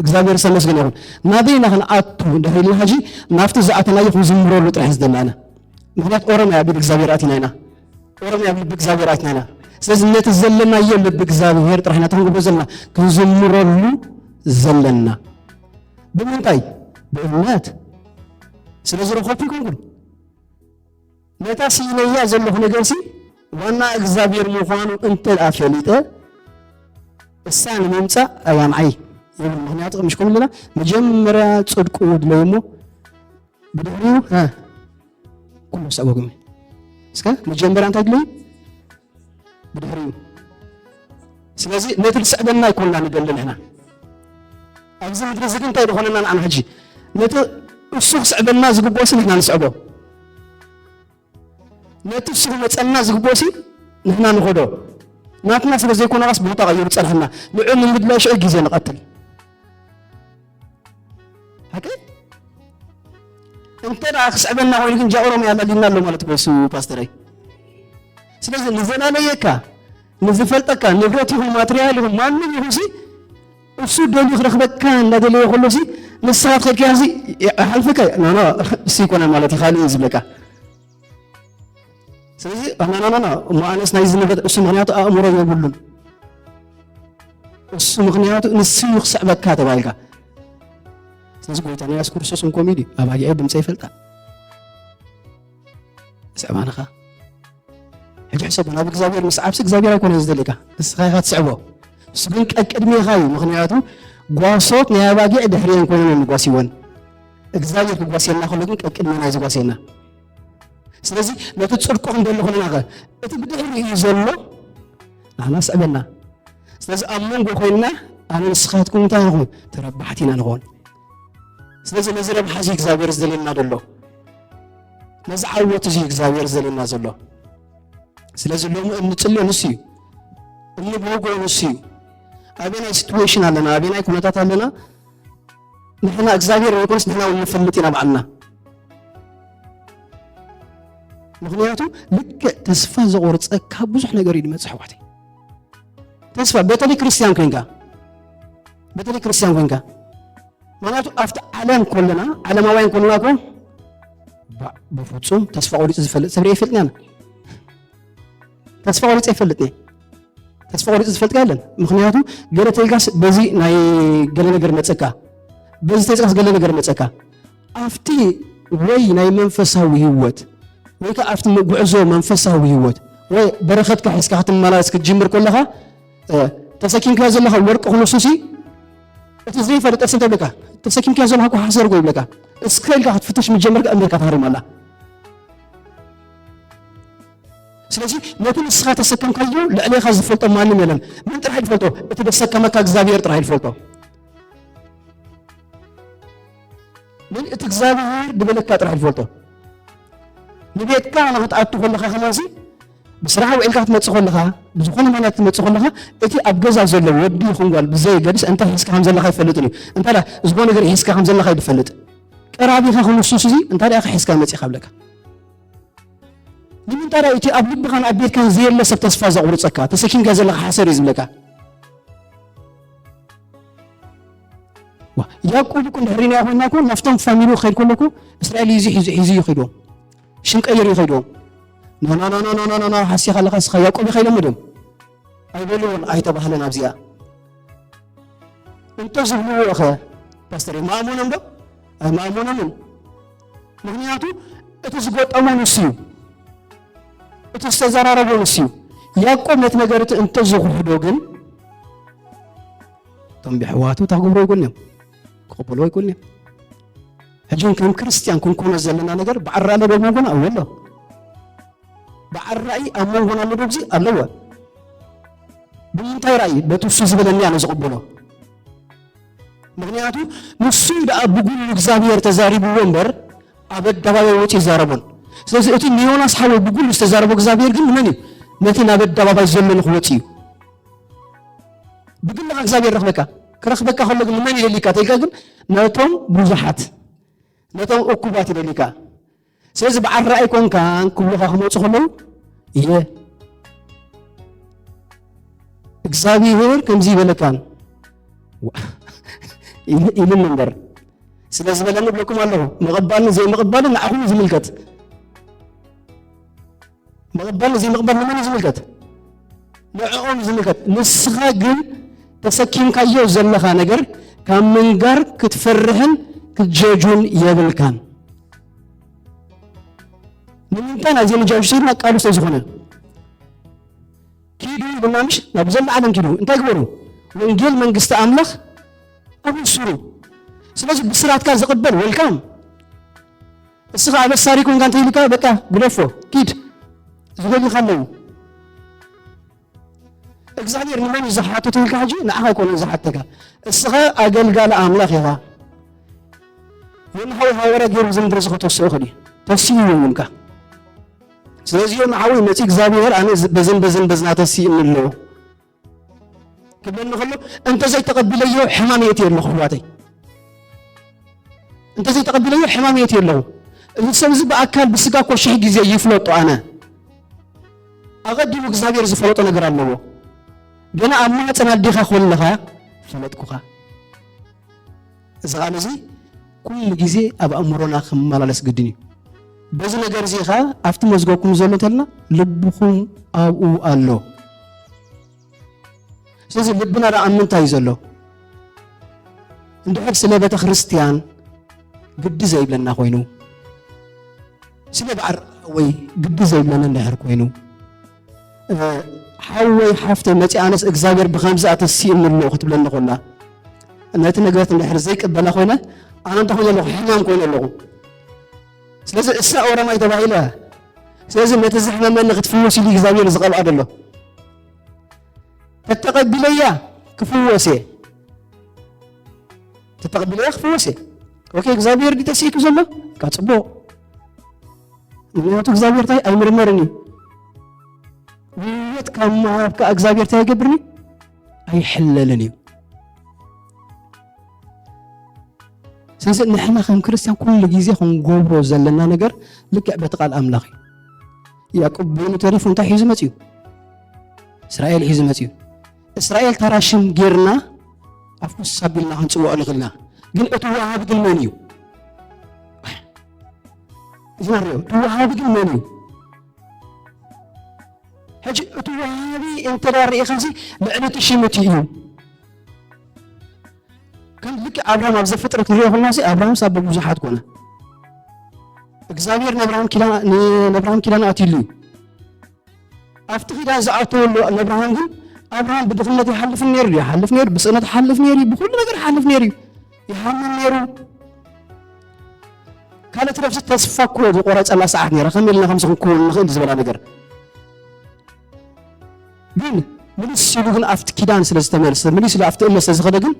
እግዚኣብሔር ዝተመስገነ ይኹን። ናበይና ክንኣቱ እንድሕር ኢልና ሕጂ ናብቲ ዝኣተናዮ ክንዝምረሉ ጥራሕ ዝደለና። ምኽንያት ኦሮምያ ኣብ ኢድ እግዚኣብሔር ኣቲና ኢና። ኦሮምያ ኣብ ልቢ እግዚኣብሔር ኣቲና ኢና። ስለዚ ነቲ ዘለናዮ ልቢ እግዚኣብሔር ጥራሕ ኢና ክንገብሮ ዘለና፣ ክንዝምረሉ ዘለና። ብምንታይ? ብእምነት። ስለ ዝረኸብኩ ይኮንኩን። ነታ ስኢነያ ዘለኹ ነገርሲ ዋና እግዚኣብሔር ምዃኑ እንተ ደኣ ፈሊጠ፣ እሳ ንምምጻእ ኣያምዓይ ይብል። ምኽንያቱ፣ ምሽ ኮን ኣለና፣ መጀመርያ ጽድቁ ድለዩ እሞ፣ ብድሕሪኡ፣ ሀ፣ ኩሉ ሰብኦ ግመ። እስከ መጀመርያ እንታይ ድለዩ? ብድሕሪኡ። ስለዚ ነቲ ዝስዕበና ኣይኮንና ንደሊ ንሕና። ኣብዚ ምድሪ እዚ ግን እንታይ ድኾነና ንዓና ሕጂ? ነቲ እሱ ክስዕበና ዝግብኦሲ ንሕና ንስዕቦ። ነቲ እሱ ክመጸና ዝግብኦሲ ንሕና ንኸዶ። ናትና ስለ ዘይኮነ ኻስ ቦታ ቀይሩ ጸንሐና። ንዑ ንምድላይ ሽዑ ግዜ ንቐትል። ሓቂ? እንተ ደኣ ክስዕበና ኮይኑ ግን ጃ ኦሮምያ ኣላሊና ኣሎ ማለት እኮ እሱ ፓስተረይ። ስለዚ ንዘላለየካ፣ ንዝፈልጠካ፣ ንብረት ይኹን ማትርያል ይኹን ማንም ይኹን ሲ፣ እሱ ደልዩ ክረኽበካ እንዳደለየ ከሎ ሲ፣ ንስኻ ትኸድካዮ ሲ፣ ይሓልፈካ፣ ኖ፣ ኖ፣ እሱ ይኮነ ማለት እዩ፣ ካልእ እዩ ዝብለካ። ስለዚ፣ ኖ፣ ኖ፣ ኖ፣ ኖ፣ እሞ ኣነስ ናይዚ ንብረት እሱ ምኽንያቱ ኣእምሮ የብሉን። እሱ ምኽንያቱ ንሱ እዩ ክስዕበካ ተባሂልካ። ስለዚ ጎይታና የሱስ ክርስቶስ እውን ከምኡ እዩ፣ ኣባጊዐይ ድምፀይ ይፈልጣ፣ ይስዕባኒ ኸኣ። ሕጂ ሕሰቡ፣ ናብ እግዚኣብሔር ምስዓብሲ እግዚኣብሔር ኣይኮነን ዝደልየካ፣ ንስኻ ኢኻ ትስዕቦ። እሱ ግን ቀቅድሜኻ እዩ፣ ምኽንያቱ ጓሶት ናይ ኣባጊዕ ድሕሪኤን ኮይነን እዮም ዝጓስይወን። እግዚኣብሔር ክጓስየና ከሎ ግን ቀቅድሜና እዩ ዝጓስየና። ስለዚ ነቲ ጽድቁ ክንደሊ ከለና ኸ፣ እቲ ብድሕሪኡ ዘሎ ንዓና ስዕበና። ስለዚ ኣብ መንጎ ኮይንና ኣነ ንስኻትኩም እንታይ ንኹን? ተረባሕቲ ኢና ንኾን። ስለዚ ነዚ ረብሓ እዚ እግዚኣብሔር ዝደልየና ዘሎ፣ ነዚ ዓወት እዚ እግዚኣብሔር ዝደልየና ዘሎ። ስለዚ ሎሚ እንጽልዮ ንሱ እዩ፣ እንብህጎ ንሱ እዩ። ኣበናይ ሲትዌሽን ኣለና፣ ኣበናይ ኩነታት ኣለና፣ ንሕና እግዚኣብሔር ዘይኮነስ ንሕና እውን ንፈልጥ ኢና ባዕልና። ምኽንያቱ ልክዕ ተስፋ ዘቑርጸካ ብዙሕ ነገር እዩ ዝመጽእ ኣሕዋተይ። ተስፋ በተለይ ክርስትያን ኮንካ፣ በተለይ ክርስትያን ኮንካ፣ ምኽንያቱ ኣብቲ ዓለም ኮለና፣ ዓለማውያን ኮለና እኮ ባ-፣ በፍጹም ተስፋ ቆሪጹ ዝፈልጥ ሰብ ርኤ ይፈልጥን ኣነ። ተስፋ ቆሪጸ ይፈልጥን እየ። ተስፋ ቆሪጹ ዝፈልጥ የለን። ምኽንያቱ ገለ ተይልካስ በዚ ናይ ገለ ነገር መጸካ፣ በዚ ተይጽካስ ገለ ነገር መጸካ። ኣብቲ ወይ ናይ መንፈሳዊ ህይወት ወይ ከኣ ኣብቲ ጉዕዞ መንፈሳዊ ህይወት ወይ በረኸትካ ሒዝካ ክትመላለስ ክትጅምር ከለኻ፣ እ፣ ተሰኪምካዮ ዘለኻ ወርቂ ክንሱ ሲ፣ እቲ ዘይፈልጥ ሲ እንታይ ይብለካ? ተሰኪምካዮ ዘለኻ እኮ ሓሰር እኮ ይብለካ። እስከ ኢልካ ክትፍትሽ ምጀመርካ እምነትካ ተሃሪማ ኣላ። ስለዚ ነቲ ንስኻ ተሰከምካዮ ልዕሌኻ ዝፈልጦ ማንም የለን። መን ጥራሕ እዩ ዝፈልጦ? እቲ ዘሰከመካ እግዚኣብሔር ጥራሕ እዩ ዝፈልጦ። ግን እቲ እግዚኣብሔር ዝበለካ ጥራሕ እዩ ዝፈልጦ። ንቤትካ ንኽትኣቱ ከለኻ ከማንሲ ብስራሕ ውዒልካ ክትመጽእ ከለኻ፣ ብዝኾነ ምኽንያት ክትመጽእ ከለኻ፣ እቲ ኣብ ገዛ ዘሎ ወዲ ይኹን ጓል ብዘየገድስ እንታይ ሒዝካ ከም ዘለኻ ኣይፈልጥን እዩ። እንታይ ደኣ ዝኾነ ነገር ሒዝካ ከም ዘለኻ እዩ ዝፈልጥ። ቀራቢኻ ክንሱስ እዚ እንታይ ደኣ ሒዝካ መጺኻ ይብለካ። ንምንታይ ደኣ እቲ ኣብ ልብኻን ኣብ ቤትካን ዘየለ ሰብ ተስፋ ዘቑርጸካ፣ ተሰኪምካ ዘለኻ ሓሰር እዩ ዝብለካ። ዋ፣ ያዕቆብ እኮ እንድሕር ሪናዮ ኮይንና እኮ ናብቶም ፋሚሊ ክኸይድ ከሎ እኮ እስራኤል እዩ ሒዙ፣ ሒዙ እዩ ከይድዎም። ሽም ቀይሩ እዩ ከይድዎም። ኖ፣ ኖ፣ ኖ፣ ሓሲኻ ኣለኻ እስኻ ያዕቆብ ኢኻ ኢሎሞ ድዮም? ኣይበልዎን፣ ኣይተባህለን ኣብዚኣ። እንተ ዝብልዎ ኸ ፓስተር፣ ይመኣመኖም ዶ? ኣይመኣመኖምን። ምኽንያቱ እቲ ዝገጠሞ ንሱ እዩ። እቲ ዝተዘራረቦ ንሱ እዩ። ያዕቆብ ነቲ ነገር እቲ እንተ ዝኹሕዶ ግን፣ እቶም ብሕዋቱ እታ ክገብሮ ኣይኮን እዮም። ክቕበልዎ ኣይኮን እዮም። ሕጂ እውን ከም ክርስትያን ክንኮኖ ዘለና ነገር በዓል ራእይ ኣብ መንጎና እወ ኣሎ። በዓል ራእይ ኣብ መንጎና ኣሎ ዶ? ኣብዚ ኣለዎ። ብምንታይ ራእይ? በቲ እሱ ዝበለኒ ኣነ ዝቕበሎ። ምኽንያቱ ንሱ ደኣ ብጉሉ እግዚኣብሔር ተዛሪብዎ እምበር ኣብ ኣደባባይ ወፂኡ ይዛረቦን። ስለዚ እቲ ንዮናስ ሓወይ ብጉሉ ዝተዛረቦ እግዚኣብሔር ግን ንመን እዩ? ነቲ ናብ ኣደባባይ ዘሎ ንክወፅ እዩ። ብግልኻ እግዚኣብሔር ረኽበካ። ክረኽበካ ከሎ ግን ንመን ይደሊካ ተልካ ግን ነቶም ብዙሓት፣ ነቶም እኩባት ይደሊካ። ስለዚ በዓል ራእይ ኮንካን ክብሉኻ ክመፁ ከለዉ እየ እግዚኣብሔር ከምዚ ይበለካን ኢልን እምበር፣ ስለ ዝበለኒ እብለኩም ኣለኹ። ምቕባልን ዘይምቕባልን ንዓኹም እዩ ዝምልከት። ምቕባልን ዘይምቕባል ንመን እዩ ዝምልከት? ንዕኦም እዩ ዝምልከት። ንስኻ ግን ተሰኪምካዮ ዘለኻ ነገር ካብ ምንጋር ክትፈርሕን ክትጀጁን የብልካን። ንምንታይ ናይዚ ንጃጁ ስኢልና ቃሉ ስለ ዝኾነ። ኪዱ ይብልና ምሽ ናብ ዘላ ዓለም ኪዱ። እንታይ ግበሩ? ወንጌል መንግስቲ ኣምላኽ ኣበስሩ። ስለዚ ብስራትካ ዝቕበል ወልካም። እስኻ ኣበሳሪ ኮንካ እንተይልካ በቃ ግደፎ፣ ኪድ። ዝደልዩኻ ኣለዉ። እግዚኣብሔር ንመን እዩ ዝሓትት ኢልካ ሕጂ ንዓኻ ኣይኮነን ዝሓተካ። እስኻ ኣገልጋሊ ኣምላኽ ኢኻ። ዮና ሓወይ ሃዋርያ ገይሩ ዝምድር ዝኸተስኦ ይኽእል እዩ። ተስኡ ይውንካ። ስለዚ ዮና ሓወይ መፂ እግዚኣብሔር ኣነ በዝን በዝን በዝና ተስእኒ ኣለዎ ክብለኒ ከሎ እንተዘይተቐቢለዮ ሕማም የእትየ ኣለኹ ኣሕዋተይ። እንተዘይተቐቢለዮ ሕማም የእትየ ኣለኹ። እዚ ሰብ እዚ ብኣካል ብስጋ እኮ ሽሕ ግዜ ይፍለጦ ኣነ። ኣቐዲሙ እግዚኣብሔር ዝፈለጦ ነገር ኣለዎ። ገና ኣብ ማህፀን ኣዴኻ ኮለኻ ፈለጥኩኻ። እዚ ቃል እዚ ኩሉ ግዜ ኣብ ኣእምሮና ክመላለስ ግድን እዩ። በዚ ነገር እዚ ኸዓ ኣብቲ መዝገብኩም ዘሎ እንተልና ልብኹም ኣብኡ ኣሎ። ስለዚ ልብና ደኣ ኣብ ምንታይ እዩ ዘሎ? እንድሕር ስለ ቤተ ክርስቲያን ግዲ ዘይብለና ኮይኑ፣ ስለ በዓል ወይ ግዲ ዘይብለና እንድሕር ኮይኑ፣ ሓወይ ሓፍተይ መፂኣነስ እግዚኣብሔር ብኸምዚ ኣተሲእኒ ኣሎ ክትብለኒ ኮላ፣ ነቲ ነገራት እንድሕር ዘይቅበላ ኮይነ ኣነ እንታይ ኮይነ ኣለኹ? ሕማም ኮይነ ኣለኹ። ስለዚ እሳ ኦረማይ ተባሂለ። ስለዚ ነቲ ዘሕመመኒ ክትፍወስ ኢሉ እግዚኣብሔር ዝቐብኣ ዘሎ። ተተቐቢለያ ክፍወስ እየ። ተተቐቢለያ ክፍወስ እየ። ኦኬ፣ እግዚኣብሔር ድዩ ተስኢቱ ዘሎ? ካ ጽቡቕ። ምኽንያቱ እግዚኣብሔር እንታይ ኣይምርመርን እዩ። ውየት ካብ ምሃብ ከኣ እግዚኣብሔር እንታይ ኣይገብርን እዩ? ኣይሕለልን እዩ። ስለዚ ንሕና ከም ክርስትያን ኩሉ ግዜ ክንገብሮ ዘለና ነገር ልክዕ በቲ ቃል ኣምላኽ እዩ። ያዕቆብ በይኑ ተሪፉ እንታይ ሒዙ መጺኡ? እስራኤል ሒዙ መጺኡ። እስራኤል ተራ ሽም ጌርና ኣፍኩስ ኣቢልና ክንጽውዖ ንኽእል ኢና። ግን እቲ ወሃቢ ግን መን እዩ? እዚ ንሪኦ። እቲ ወሃቢ ግን መን እዩ? ሕጂ እቲ ወሃቢ እንተ ደኣ ርኢኻሲ ልዕሊ እቲ ሽም እቲ እዩ። ከም ልክዕ ኣብርሃም ኣብ ዘፍጥረት ንሪኦ ከለናሲ ኣብርሃምስ ኣቦ ብዙሓት ኮነ። እግዚኣብሔር ንኣብርሃም ኪዳን፣ ንኣብርሃም ኪዳን ኣትዩሉ እዩ። ኣብቲ ኪዳን ዝኣተወሉ ንኣብርሃም ግን ኣብርሃም ብድኽነት ይሓልፍ ነይሩ፣ ይሓልፍ ነይሩ፣ ብስእነት ይሓልፍ ነይሩ፣ ብኹሉ ነገር ይሓልፍ ነይሩ እዩ። ይሃምም ነይሩ። ካልእ ትረፍሲ ተስፋ እኮ ዝቆረጸላ ሰዓት ነይራ፣ ከመይ ኢልና ከምዚ ክንከውን ንኽእል ዝበላ ነገር። ግን ምልስ ኢሉ ግን ኣብቲ ኪዳን ስለ ዝተመልሰ፣ ምልስ ኢሉ ኣብቲ እምነት ስለ ዝኸደ ግን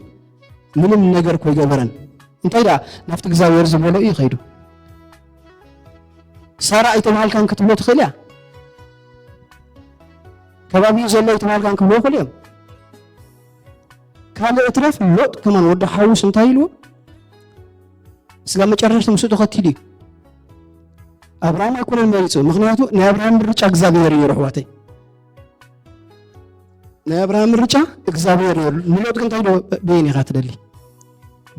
ምንም ነገር እኮ ኣይገበረን። እንታይ ደኣ ናብቲ እግዚኣብሔር ዝበሎ እዩ ከይዱ። ሳራ ኣይተባሃልካን ክትብሎ ትኽእል እያ። ከባቢኡ ዘሎ ኣይተባሃልካን ክብሎ ይኽእሉ እዮም። ካልእ እትረፍ ሎጥ ከማን ወዲ ሓውስ እንታይ ኢልዎ? ስጋብ መጨረሽታ ምስኡ ተኸቲሉ እዩ። ኣብርሃም ኣይኮነን መሪጹ። ምኽንያቱ ናይ ኣብርሃም ምርጫ እግዚኣብሔር እዩ ነይሩ ኣሕዋተይ። ናይ ኣብርሃም ምርጫ እግዚኣብሔር እዩ። ንሎጥ ግን እንታይ ኢልዎ? በየን ኢኻ ትደሊ?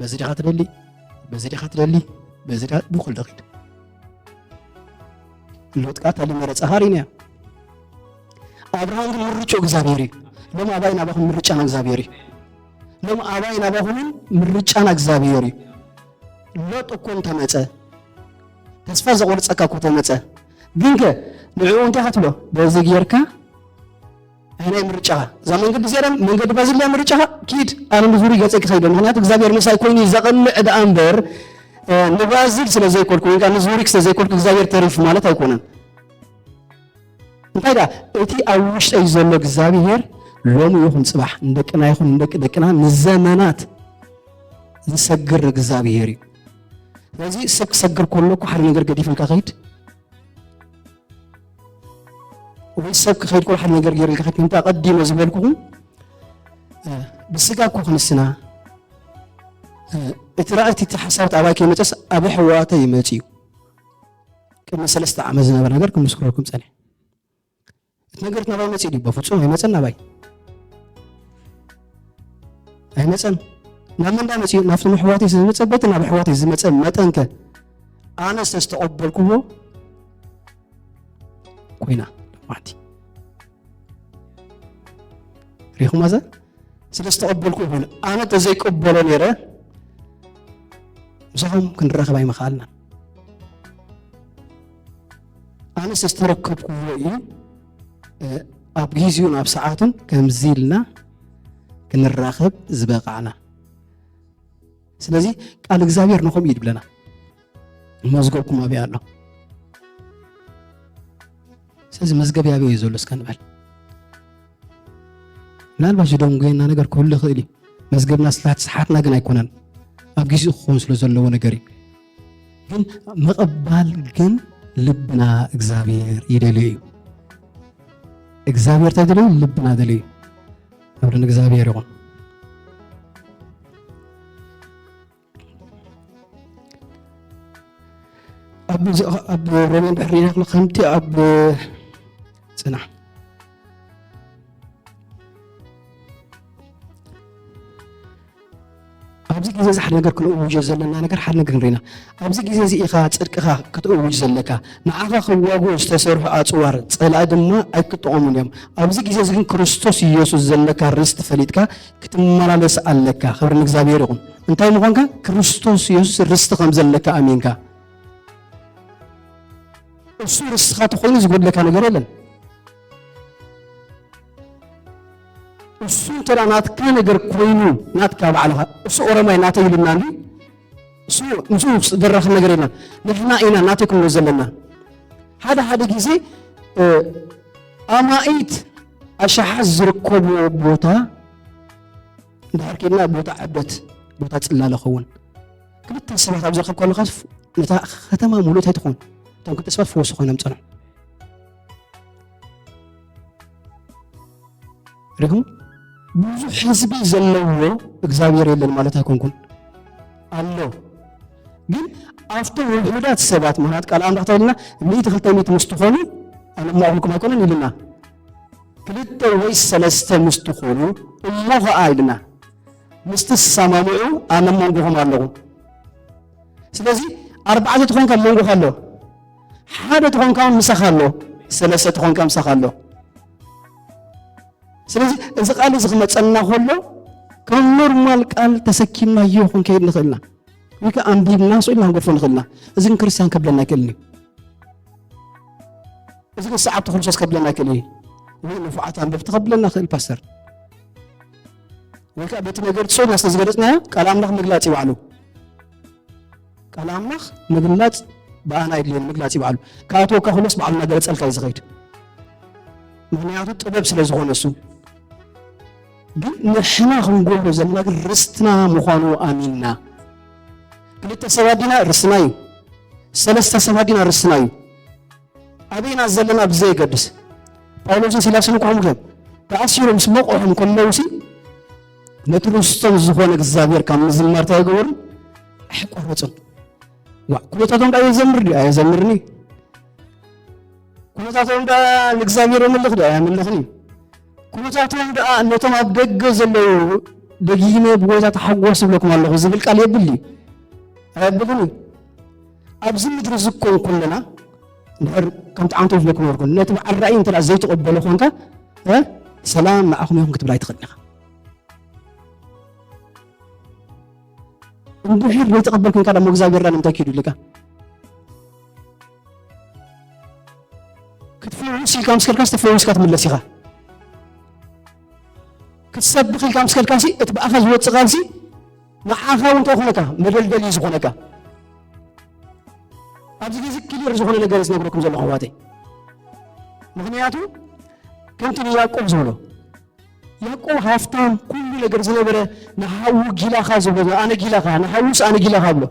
በዚ ዲኻ ትደሊ? በዚ ዲኻ ትደሊ? በዚ ዲኻ ብኹሉ ኺድ። ሎጥ ከኣ እታ ዝመረጻ ርኢናያ። ኣብርሃም ግን ምርጫኡ እግዚኣብሔር እዩ። ሎም ኣባይ ናባኹም ምርጫና እግዚኣብሔር እዩ። ሎም ኣባይ ናባኹምን ምርጫና እግዚኣብሔር እዩ። ሎጥ እኮ እንተመጸ፣ ተስፋ ዘቆርጸካ እኮ ተመጸ፣ ግንከ ንዕኡ እንታይ ክትብሎ? በዚ ጌርካ ኣየናይ ምርጫኻ? እዛ መንገዲ እዚኣ ደኣ መንገዲ ባዝልያ ምርጫኻ ኪድ፣ ኣነ ንዙሪ ገጸይ ክኸይዶ። ምኽንያቱ እግዚኣብሔር ምሳይ ኮይኑ እዩ ዘቕንዕ ደኣ እምበር፣ እ፣ ንባዝል ስለ ዘይኮልኩ ወይ ከዓ ንዙሪክ ስለ ዘይኮልኩ እግዚኣብሔር ተሪፉ ማለት ኣይኮነን። እንታይ ደኣ እቲ ኣብ ውሽጠይ ዘሎ እግዚኣብሔር ሎሚ ይኹን ጽባሕ ንደቅና ይኹን ንደቂ ደቅና ንዘመናት ዝሰግር እግዚኣብሔር እዩ። ስለዚ ሰብ ክሰግር ከሎ እኮ ሓደ ነገር ገዲፍልካ ከይድ ወይ ሰብ ክኸይድ ከሎ ሓደ ነገር ገይርልካ ከይድ። ከምቲ ኣቐዲመ ዝበልኩኹም፣ እ፣ ብስጋ እኮ ክንስና፣ እ፣ እቲ ራእይቲ፣ እቲ ሓሳብ ኣባይ ከይመጸስ ኣብ ኣሕዋተይ ይመጽእ እዩ። ቅድሚ ሰለስተ ዓመት ዝነበረ ነገር ክምስክረልኩም ጸኒሐ። እቲ ነገር ናባይ መጺኡ ድዩ? በፍጹም ኣይመጸን ናባይ። ኣይመጸን። ናብ መን ዳ መጺኡ? ናብቶም ኣሕዋተይ ዝመጸ፣ በቲ ናብ ኣሕዋተይ ዝመጸ መጠን ከ ኣነ ዝተቐበልኩዎ ኮይና። ማዕቲ ሪኹም ኣዛ ስለ ዝተቐበልኩ ይኹን ኣነ ተዘይቀበሎ ነይረ፣ ምሳኹም ክንራኸብ ኣይምኽኣልና። ኣነስ ዝተረከብኩዎ እዩ፣ እ፣ ኣብ ግዜኡን ኣብ ሰዓቱን ከምዚ ኢልና ክንራኸብ ዝበቓዕና። ስለዚ ቃል እግዚኣብሔር ንኸምኡ እዩ ድብለና። መዝገብኩም ኣበይ ኣሎ? ስለዚ መዝገብ ኣበይ እዩ ዘሎ እስከ ንበል። ምናልባት ዝደንጎየና ነገር ክህሉ ይኽእል እዩ። መዝገብና ስላት ሰሓትና ግን ኣይኮነን። ኣብ ግዜኡ ክኸውን ስለ ዘለዎ ነገር እዩ። ግን ምቕባል ግን ልብና እግዚኣብሔር ይደልዮ እዩ። እግዚኣብሔር እንታይ ደልዩ? ልብና ደልዩ እዩ። ክብሪ ንእግዚኣብሔር ይኹን። ኣብ፣ ኣብ ሮሜ እንድሕር ርኢና ከምቲ ኣብ፣ ጽናሕ። ኣብዚ ግዜ እዚ ሓደ ነገር ክንእውጆ ዘለና ነገር ሓደ ነገር ንርኢና። ኣብዚ ግዜ እዚ ኢኻ ጽድቅኻ ክትእውጅ ዘለካ። ንዓኻ ክዋግኡ ዝተሰርሑ ኣጽዋር ጸላኢ ድማ ኣይክጠቐሙን እዮም። ኣብዚ ግዜ እዚ ግን ክርስቶስ ኢየሱስ ዘለካ ርስቲ ፈሊጥካ ክትመላለስ ኣለካ። ክብሪ ንእግዚኣብሔር ይኹን። እንታይ ምዃንካ? ክርስቶስ ኢየሱስ ርስቲ ከም ዘለካ ኣሚንካ። እሱ ርስኻ ተኾይኑ ዝጎድለካ ነገር የለን። እሱ እንተ ደኣ ናትካ ነገር ኮይኑ፣ ናትካ ባዕልኻ፣ እሱ ኦሮማይ ናተይ ኢሉና እንዲ፣ እሱ፣ ምስኡ ዝደራኸብ ነገር የለን። ንሕና ኢና ናተይ ክንብሎ ዘለና። ሓደ ሓደ ግዜ፣ እ፣ ኣማኢት ኣሽሓት ዝርከብዎ ቦታ እንድሕር ኬድና፣ ቦታ ዕበት፣ ቦታ ጽላለ ኸውን። ክልተ ሰባት ኣብ ዝረኸብ ከለኻስ፣ ነታ ከተማ ሙሉእ እንታይ ትኾን? እቶም ክልተ ሰባት ፈወሱ ኮይኖም ጸንሑ። ሪኹም? ብዙሕ ህዝቢ ዘለዎ እግዚኣብሔር የለን ማለት ኣይኮንኩን። ኣሎ። ግን ኣብቶም ውሑዳት ሰባት፣ ምኽንያቱ ቃል ኣምላኽ እንታይ ኢልና? ሚእቲ ክልተ ሚእቲ ምስ ትኾኑ፣ ኣነ እሞ ኣኹልኩም ኣይኮነን ኢልና። ክልተ ወይ ሰለስተ ምስ ትኾኑ፣ እሞ ኸኣ ኢልና። ምስ ትሰማምዑ፣ ኣነ ኣብ መንጎኹም ኣለኹ። ስለዚ፣ ኣርባዕተ ተኾንካ ኣብ መንጎኻ ኣሎ። ሓደ ተኾንካ ምሳኻ ኣሎ። ሰለስተ ተኾንካ ምሳኻ ኣሎ። ስለዚ፣ እዚ ቃል እዚ ክመጸና ከሎ፣ ከም ኖርማል ቃል ተሰኪምናዮ ክንከይድ ንኽእል ኢና። ወይ ከኣ ኣንቢብና ስቕ ኢልና ክንገድፎ ንኽእል ኢና። እዚ ግን ክርስትያን ከብለና ኣይክእልን እዩ። እዚ ግን ሰዓብቲ ክርስቶስ ከብለና ኣይክእልን እዩ። ወይ ንፉዓት ኣንበብቲ ከብለና ይኽእል ፓስተር። ወይ ከኣ በቲ ነገር ስቕ ኢልና ስለ ዝገለጽናዮ ቃል ኣምላኽ ምግላጽ እዩ ባዕሉ። ቃል ኣምላኽ ምግላጽ ብኣና የድልየኒ፣ ምግላጽ እዩ ባዕሉ። ክኣትወካ ከሎስ ባዕሉ እናገለጸልካ እዩ ዝኸይድ። ምኽንያቱ ጥበብ ስለ ዝኾነ እሱ። ግን ንሕና ክንገብሮ ዘለና ግን ርስትና ምዃኑ ኣሚንና። ክልተ ሰባት ዲና ርስትና እዩ። ሰለስተ ሰባት ዲና ርስትና እዩ። ኣበይና ዘለና ብዘየገድስ፣ ጳውሎስን ሲላስን እኮ ከምኡ እዮም። ተኣሲሮም ምስ መቑሖም ከለውሲ፣ ነቲ ርስቶም ዝኾነ እግዚኣብሔር ካብ ምዝማር እንታይ ኣይገበሩን? ኣይቆረጹን። ዋእ፣ ኩነታቶም ደኣ የዘምር ድዩ? ኣየዘምርን እዩ። ኩነታቶም ደኣ ንእግዚኣብሔር የምልኽ ድዩ? ኣየምልኽን እዩ። ኩነታቶም ደኣ ነቶም ኣብ ደገ ዘለዉ፣ "ደጊመ ብጎይታ ተሓጎስ እብለኩም ኣለኹ" ዝብል ቃል የብል ድዩ? ኣየብልን እዩ። ኣብዚ ምድሪ እዚ ኮን ኩለና፣ እንድሕር ከምቲ ዓንቶ ዝብለኩም ነበርኩ፣ ነቲ በዓል ራእይ እንተ ደኣ ዘይትቕበሎ ኮንካ፣ እ፣ "ሰላም ንዓኹም ይኹን" ክትብል ኣይትኽእልን ኢኻ። እንድሕር ዘይተቐበልኩ እንካ ደሞ እግዚኣብሔር ንምንታይ ኪዱ ኢልካ? ክትፍውስ ኢልካ ምስ ከድካስ ተፈዊስካ ትምለስ ኢኻ። ክትሰብኽ ኢልካ ምስ ከድካሲ፣ እቲ ብኣኻ ዝወጽእ ቃልሲ ንዓኻ እውን እንታይ ዝኾነካ? መደልደሊ ዝኾነካ። ኣብዚ ግዜ ክሊር ዝኾነ ነገር ዝነግረኩም ዘለኹ ኣሕዋተይ። ምኽንያቱ ከምቲ ንያዕቆብ ዝበሎ፣ ያዕቆብ ሃፍታም ኩሉ ነገር ዝነበረ ንሓዉ ጊላኻ ዝብሎ፣ ኣነ ጊላኻ፣ ንሓዉስ ኣነ ጊላኻ ብሎ።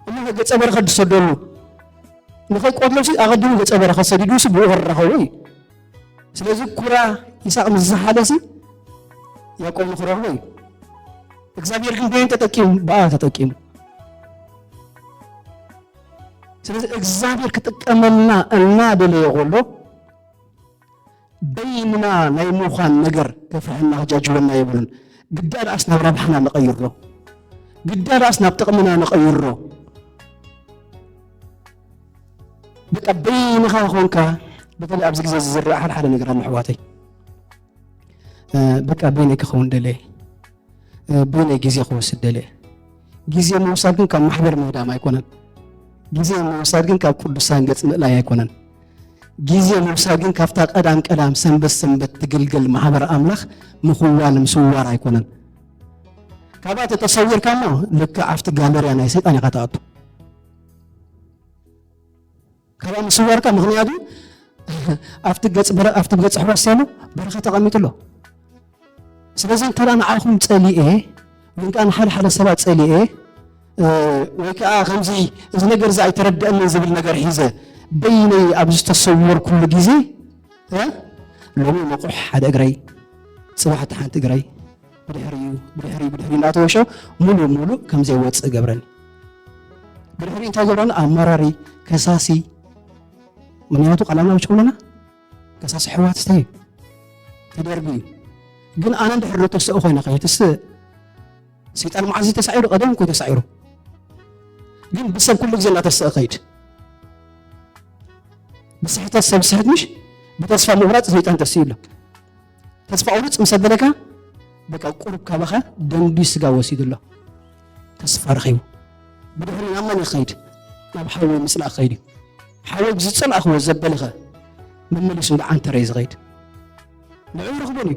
እሞ ገጸ በረኸት ዝሰደሉ ንኸይቆትሎሲ ኣቐዲሙ ገጸ በረኸት ሰዲዱሲ ብኡ ክራኸቦ እዩ። ስለዚ ኩራ ይስሐቅ ምስ ዝሓለሲ ያዕቆብ ንኽረኽቦ እዩ። እግዚኣብሔር ግን በይን ተጠቂሙ፣ ብኣ ተጠቂሙ። ስለዚ እግዚኣብሔር ክጥቀመልና እናደለየ ከሎ በይንና ናይ ምዃን ነገር ከፍርሐና ክጃጅወና የብሉን። ግዳ ደኣስ ናብ ረብሓና ንቐይሮ፣ ግዳ ደኣስ ናብ ጥቕምና ንቐይሮ። በቃ በይንኻ ኮንካ፣ በተለይ ኣብዚ ግዜ ዝዝርእ ሓደ ሓደ ነገር ኣሎ ኣሕዋተይ። እ፣ በቃ በይነይ ክኸውን ደለየ፣ እ፣ በይነይ ግዜ ክወስድ ደለየ። ግዜ ምውሳድ ግን ካብ ማሕበር ምህዳም ኣይኮነን። ግዜ ምውሳድ ግን ካብ ቅዱሳን ገጽ ምእላይ ኣይኮነን። ግዜ ምውሳድ ግን ካብታ ቀዳም ቀዳም ሰንበት ሰንበት ትግልገል ማሕበር ኣምላኽ ምኽዋል ምስዋር ኣይኮነን። ካብኣ ተተሰዊርካ እሞ ልክዕ ኣብቲ ጋለርያ ናይ ሰይጣን ኢኻ ትኣቱ። ካብኣ ምስዋርካ፣ ምኽንያቱ ኣብቲ ገጽ በረ-፣ ኣብቲ ገጽ ኣሕዋት ዘሎ በረኸት ተቐሚጡ ኣሎ። ስለዚ እንተ ደኣ ንዓኹም ጸሊኤ፣ ወይ ከኣ ንሓደ ሓደ ሰባት ጸሊኤ፣ እ፣ ወይ ከኣ ከምዚ እዚ ነገር እዚ ኣይተረድአንን ዝብል ነገር ሒዘ በይነይ ኣብ ዝተሰወርኩሉ ግዜ፣ እ፣ ሎሚ ንቑሕ ሓደ እግረይ፣ ጽባሕ እቲ ሓንቲ እግረይ፣ ብድሕሪኡ፣ ብድሕሪኡ፣ ብድሕሪኡ እናተወሸ ሙሉእ ሙሉእ ከም ዘይወጽእ ገብረኒ። ብድሕሪኡ እንታይ ገብረኒ? ኣማራሪ፣ ከሳሲ። ምኽንያቱ ቃል ኣምላኽ ብቻ ኩለና ከሳሲ ኣሕዋት እስተ እዩ፣ ተደርጉ እዩ። ግን ኣነ እንድሕር ዶ ተስእ ኮይነ ከይትስእ፣ ሰይጣን መዓዝ እዩ ተሳዒሩ? ቀደም እኮ እዩ ተሳዒሩ። ግን ብሰብ ኩሉ ግዜ እናተስአ ከይድ። ብስሕተት ሰብ ስሕት ምሽ፣ ብተስፋ ምቑራጽ ሰይጣን ተስኡ ኣሎ። ተስፋ ቁርጽ ምስ ኣበለካ፣ በቃ ቁሩብ ካባኻ ደንዲ ስጋ ወሲዱ ኣሎ። ተስፋ ረኺቡ። ብድሕሪ ናብ መን ይኸይድ? ናብ ሓወይ ምጽላእ ክኸይድ እዩ። ሓወይ ብዝጸላእክዎ ዘበለኸ መመሊሱ ንዓንተረ እዩ ዝኸይድ። ንዑ ይረኽቦን እዩ።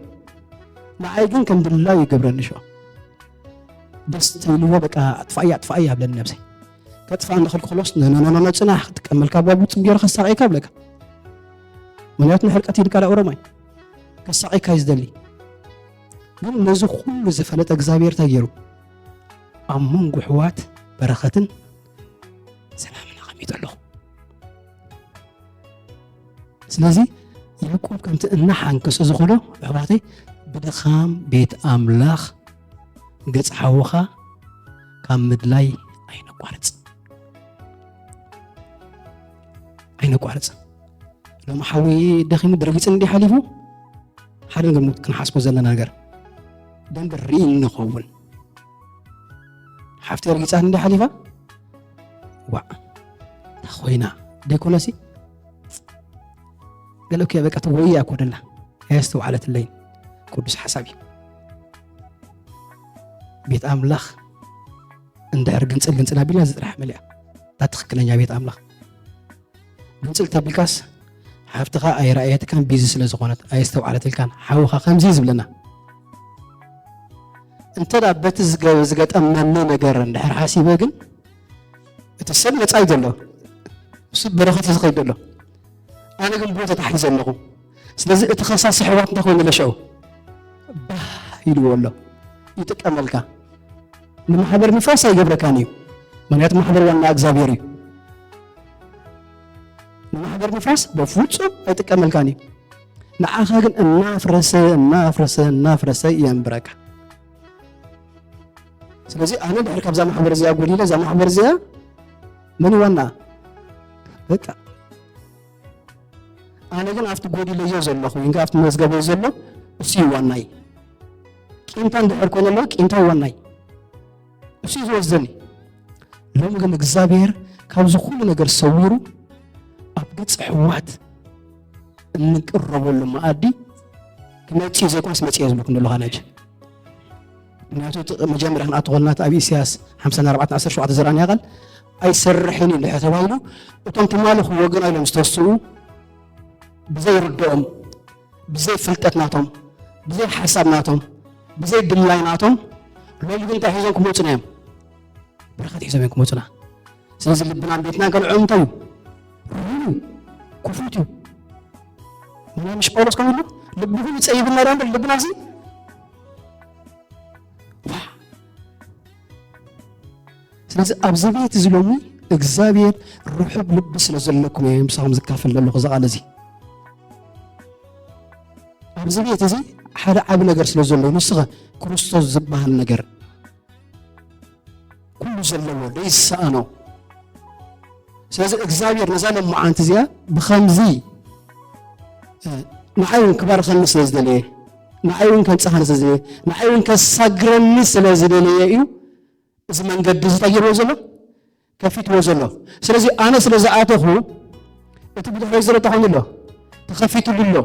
ንዓይ ግን ከም ድላዩ ይገብረኒ ሽዑ። ደስ ተይልዎ በቃ ኣጥፋእያ፣ ኣጥፋእያ ይብለኒ ነብሰይ። ከጥፋእ እንዳኸልኩ ክሎስ፣ ኖ፣ ኖ፣ ኖ፣ ኖ፣ ጽናሕ፣ ክጥቀመልካ ባቡ ጽም ገይሩ ከሳቕየካ ይብለካ። ምኽንያቱ ንሕርቀት ኢድካ ዳ ኦሮማይ። ከሳቕየካ እዩ ዝደሊ። ግን ነዚ ኩሉ ዝፈለጠ እግዚኣብሔር እንታይ ገይሩ? ኣብ መንጎ ኣሕዋት በረኸትን ሰላምን ኣቐሚጡ ኣሎ። ስለዚ ያዕቆብ ከምቲ እናሓንከሶ ዝኸዶ፣ ኣሕዋተይ፣ ብድኻም ቤት ኣምላኽ ገጽ ሓውኻ ካብ ምድላይ ኣይነቋርጽ። ኣይነቋርጽ። ሎሚ ሓወይ ደኺሙ ደርጊጽ እንዲ ሓሊፉ፣ ሓደ ነገር ክንሓስቦ ዘለና ነገር፣ ደንበ ርኢ እንኸውን። ሓፍቲ ደርጊጻ እንዲ ሓሊፋ፣ ዋዕ፣ እንታይ ኮይና? ደይኮነሲ? ገለ እኮ በቃ ትጎይ እኮ ደላ። ኣየስተውዓለትለይን። ቅዱስ ሓሳብ እዩ። ቤት ኣምላኽ እንድሕር ግንጽል ግንጽል ኣቢልና፣ እዚ ጥራሕ መሊኣ። እታ ትኽክለኛ ቤት ኣምላኽ። ግንጽል ተቢልካስ፣ ሓፍትኻ ኣይረኣየትካን፣ ቢዚ ስለ ዝኾነት፣ ኣየስተውዓለትልካን። ሓውኻ ከምዚ እዩ ዝብለና። እንተ ደኣ በቲ ዝገ-፣ ዝገጠመኒ ነገር እንድሕር ሓሲበ ግን፣ እቲ ሰብ ነጻ እዩ ዘሎ። እሱ በረኸት እዩ ዝኸይድ ዘሎ። ኣነ ግን ብኡ ተታሒዘ ኣለኹ። ስለዚ እቲ ከሳሲ ኣሕዋት እንታይ ኮይኑ ኣሎ ሽዑ? ባህ ኢልዎ ኣሎ። ይጥቀመልካ። ንማሕበር ምፍራስ ኣይገብረካን እዩ። ምኽንያቱ ማሕበር ዋና እግዚኣብሔር እዩ። ንማሕበር ምፍራስ በፍጹም ኣይጥቀመልካን እዩ። ንዓኻ ግን እናፍረሰ፣ እናፍረሰ፣ እናፍረሰ የንብረካ። ስለዚ ኣነ ድሕሪ ካብዛ ማሕበር እዚኣ ጎዲለ፣ እዛ ማሕበር እዚኣ መን እዩ ዋና? በቃ። ኣነ ግን ኣብቲ ጎዲለዮ ዘለኹ፣ ወይ ኣብቲ መዝገበይ ዘሎ፣ እሱ እዩ ዋናይ። ቂምታ እንድሕር ኮይነ ኣለኹ፣ ቂምታ እዩ ዋናይ። እሱ እዩ ዝወስደኒ። ሎሚ ግን እግዚኣብሔር ካብዚ ኩሉ ነገር ሰዊሩ ኣብ ገጽ ኣሕዋት እንቅረበሉ መኣዲ ክመጽእ ዘይኮነስ መጽእ እየ ዝብለኩም ዘለኹ ኣነ ሕጂ። ምኽንያቱ እቲ መጀመርያ ክንኣቱ ከለና እቲ ኣብ ኢሳያስ ሓምሳን ኣርባዕተን ዓሰርተ ሸውዓተ ዝረኣናዮ ቃል ኣይሰርሕን እዩ እንድሕር ተባሂሉ እቶም ትማሊ ክወግኑ ኢሎም ዝተስኡ ብዘይርድኦም፣ ብዘይ ፍልጠት ናቶም፣ ብዘይ ሓሳብ ናቶም፣ ብዘይ ድላይ ናቶም፣ ሎሚ ግን እንታይ ሒዞም ክመጹና እዮም? በረኸት ሒዞም እዮም ክመጹና። ስለዚ ልብናን ቤትናን ከልዕሎም እንታይ እዩ? ርሁም እዩ፣ ክፉት እዩ። ምናምን ምሽ ጳውሎስ ከምኡ ኢሉ፣ ልብኹም ይጸይብና ዶ እምበር ልብና እዚ? ዋ! ስለዚ ኣብዚ ቤት እዚ ሎሚ እግዚኣብሔር ርሑብ ልቢ ስለ ዘለኩም እየ ምሳኹም ዝካፈል ዘለኹ እዚ ቃል እዚ። ኣብዚ ቤት እዚ ሓደ ዓቢ ነገር ስለ ዘሎ እዩ። ንሱ ኸ ክርስቶስ ዝበሃል ነገር ኩሉ ዘለዎ ዘይሰኣኖ። ስለዚ እግዚኣብሔር ነዛ ለማዓንቲ እዚኣ ብኸምዚ፣ እ፣ ንዓይ እውን ክባርኸኒ ስለ ዝደለየ፣ ንዓይ እውን ከንጽሃኒ ስለ ዝደለየ፣ ንዓይ እውን ከሳግረኒ ስለ ዝደለየ እዩ እዚ መንገዲ እዚ እንታይ ገይርዎ ዘሎ? ከፊትዎ ዘሎ። ስለዚ ኣነ ስለ ዝኣተኹ እቲ ብድሕረይ ዘሎ እንታይ ኮይኑ ኣሎ? ተኸፊትሉ ኣሎ።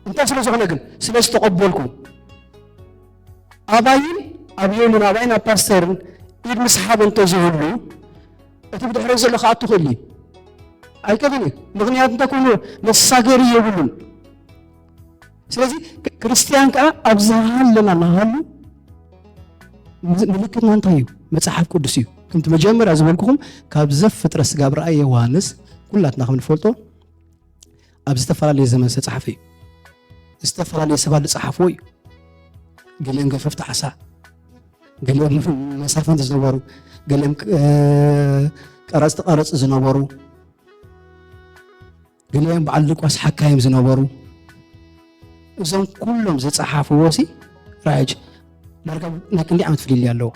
እንታይ ስለ ዝኾነ ግን? ስለ ዝተቐበልኩ። ኣባይን ኣብ ዮንን ኣባይን ኣብ ፓስተርን ኢድ ምስሓብ እንተዝህሉ እቲ ብድሕረይ ዘሎ ክኣቱ ክእል እዩ? ኣይክእልን እዩ። ምኽንያቱ እንታይ ኮይኑ? መሳገሪ የብሉን። ስለዚ ክ-፣ ክርስትያን ከኣ ኣብ ዝሃለና ንሃሉ ምዝ-፣ ምልክትና እንታይ እዩ? መጽሓፍ ቅዱስ እዩ። ከምቲ መጀመርያ ዝበልኩኹም ካብ ዘፍጥረት ስጋብ ራእየ ዮሃንስ ኩላትና ከም ንፈልጦ ኣብ ዝተፈላለየ ዘመን ዝተጻሕፈ እዩ። ዝተፈላለየ ሰባት ዝጸሓፍዎ እዩ። ገሊኦም ገፈፍቲ ዓሳ፣ ገሊኦም መሳፍንቲ ዝነበሩ፣ ገሊኦም፣ እ፣ ቀረጽቲ ቀረጽ ዝነበሩ፣ ገሊኦም በዓል ድቋስ ሓካይም ዝነበሩ፣ እዞም ኩሎም ዝጸሓፍዎ ሲ ራእይ ዳርጋ ናይ ክንደይ ዓመት ፍልልይ ኣለዎ?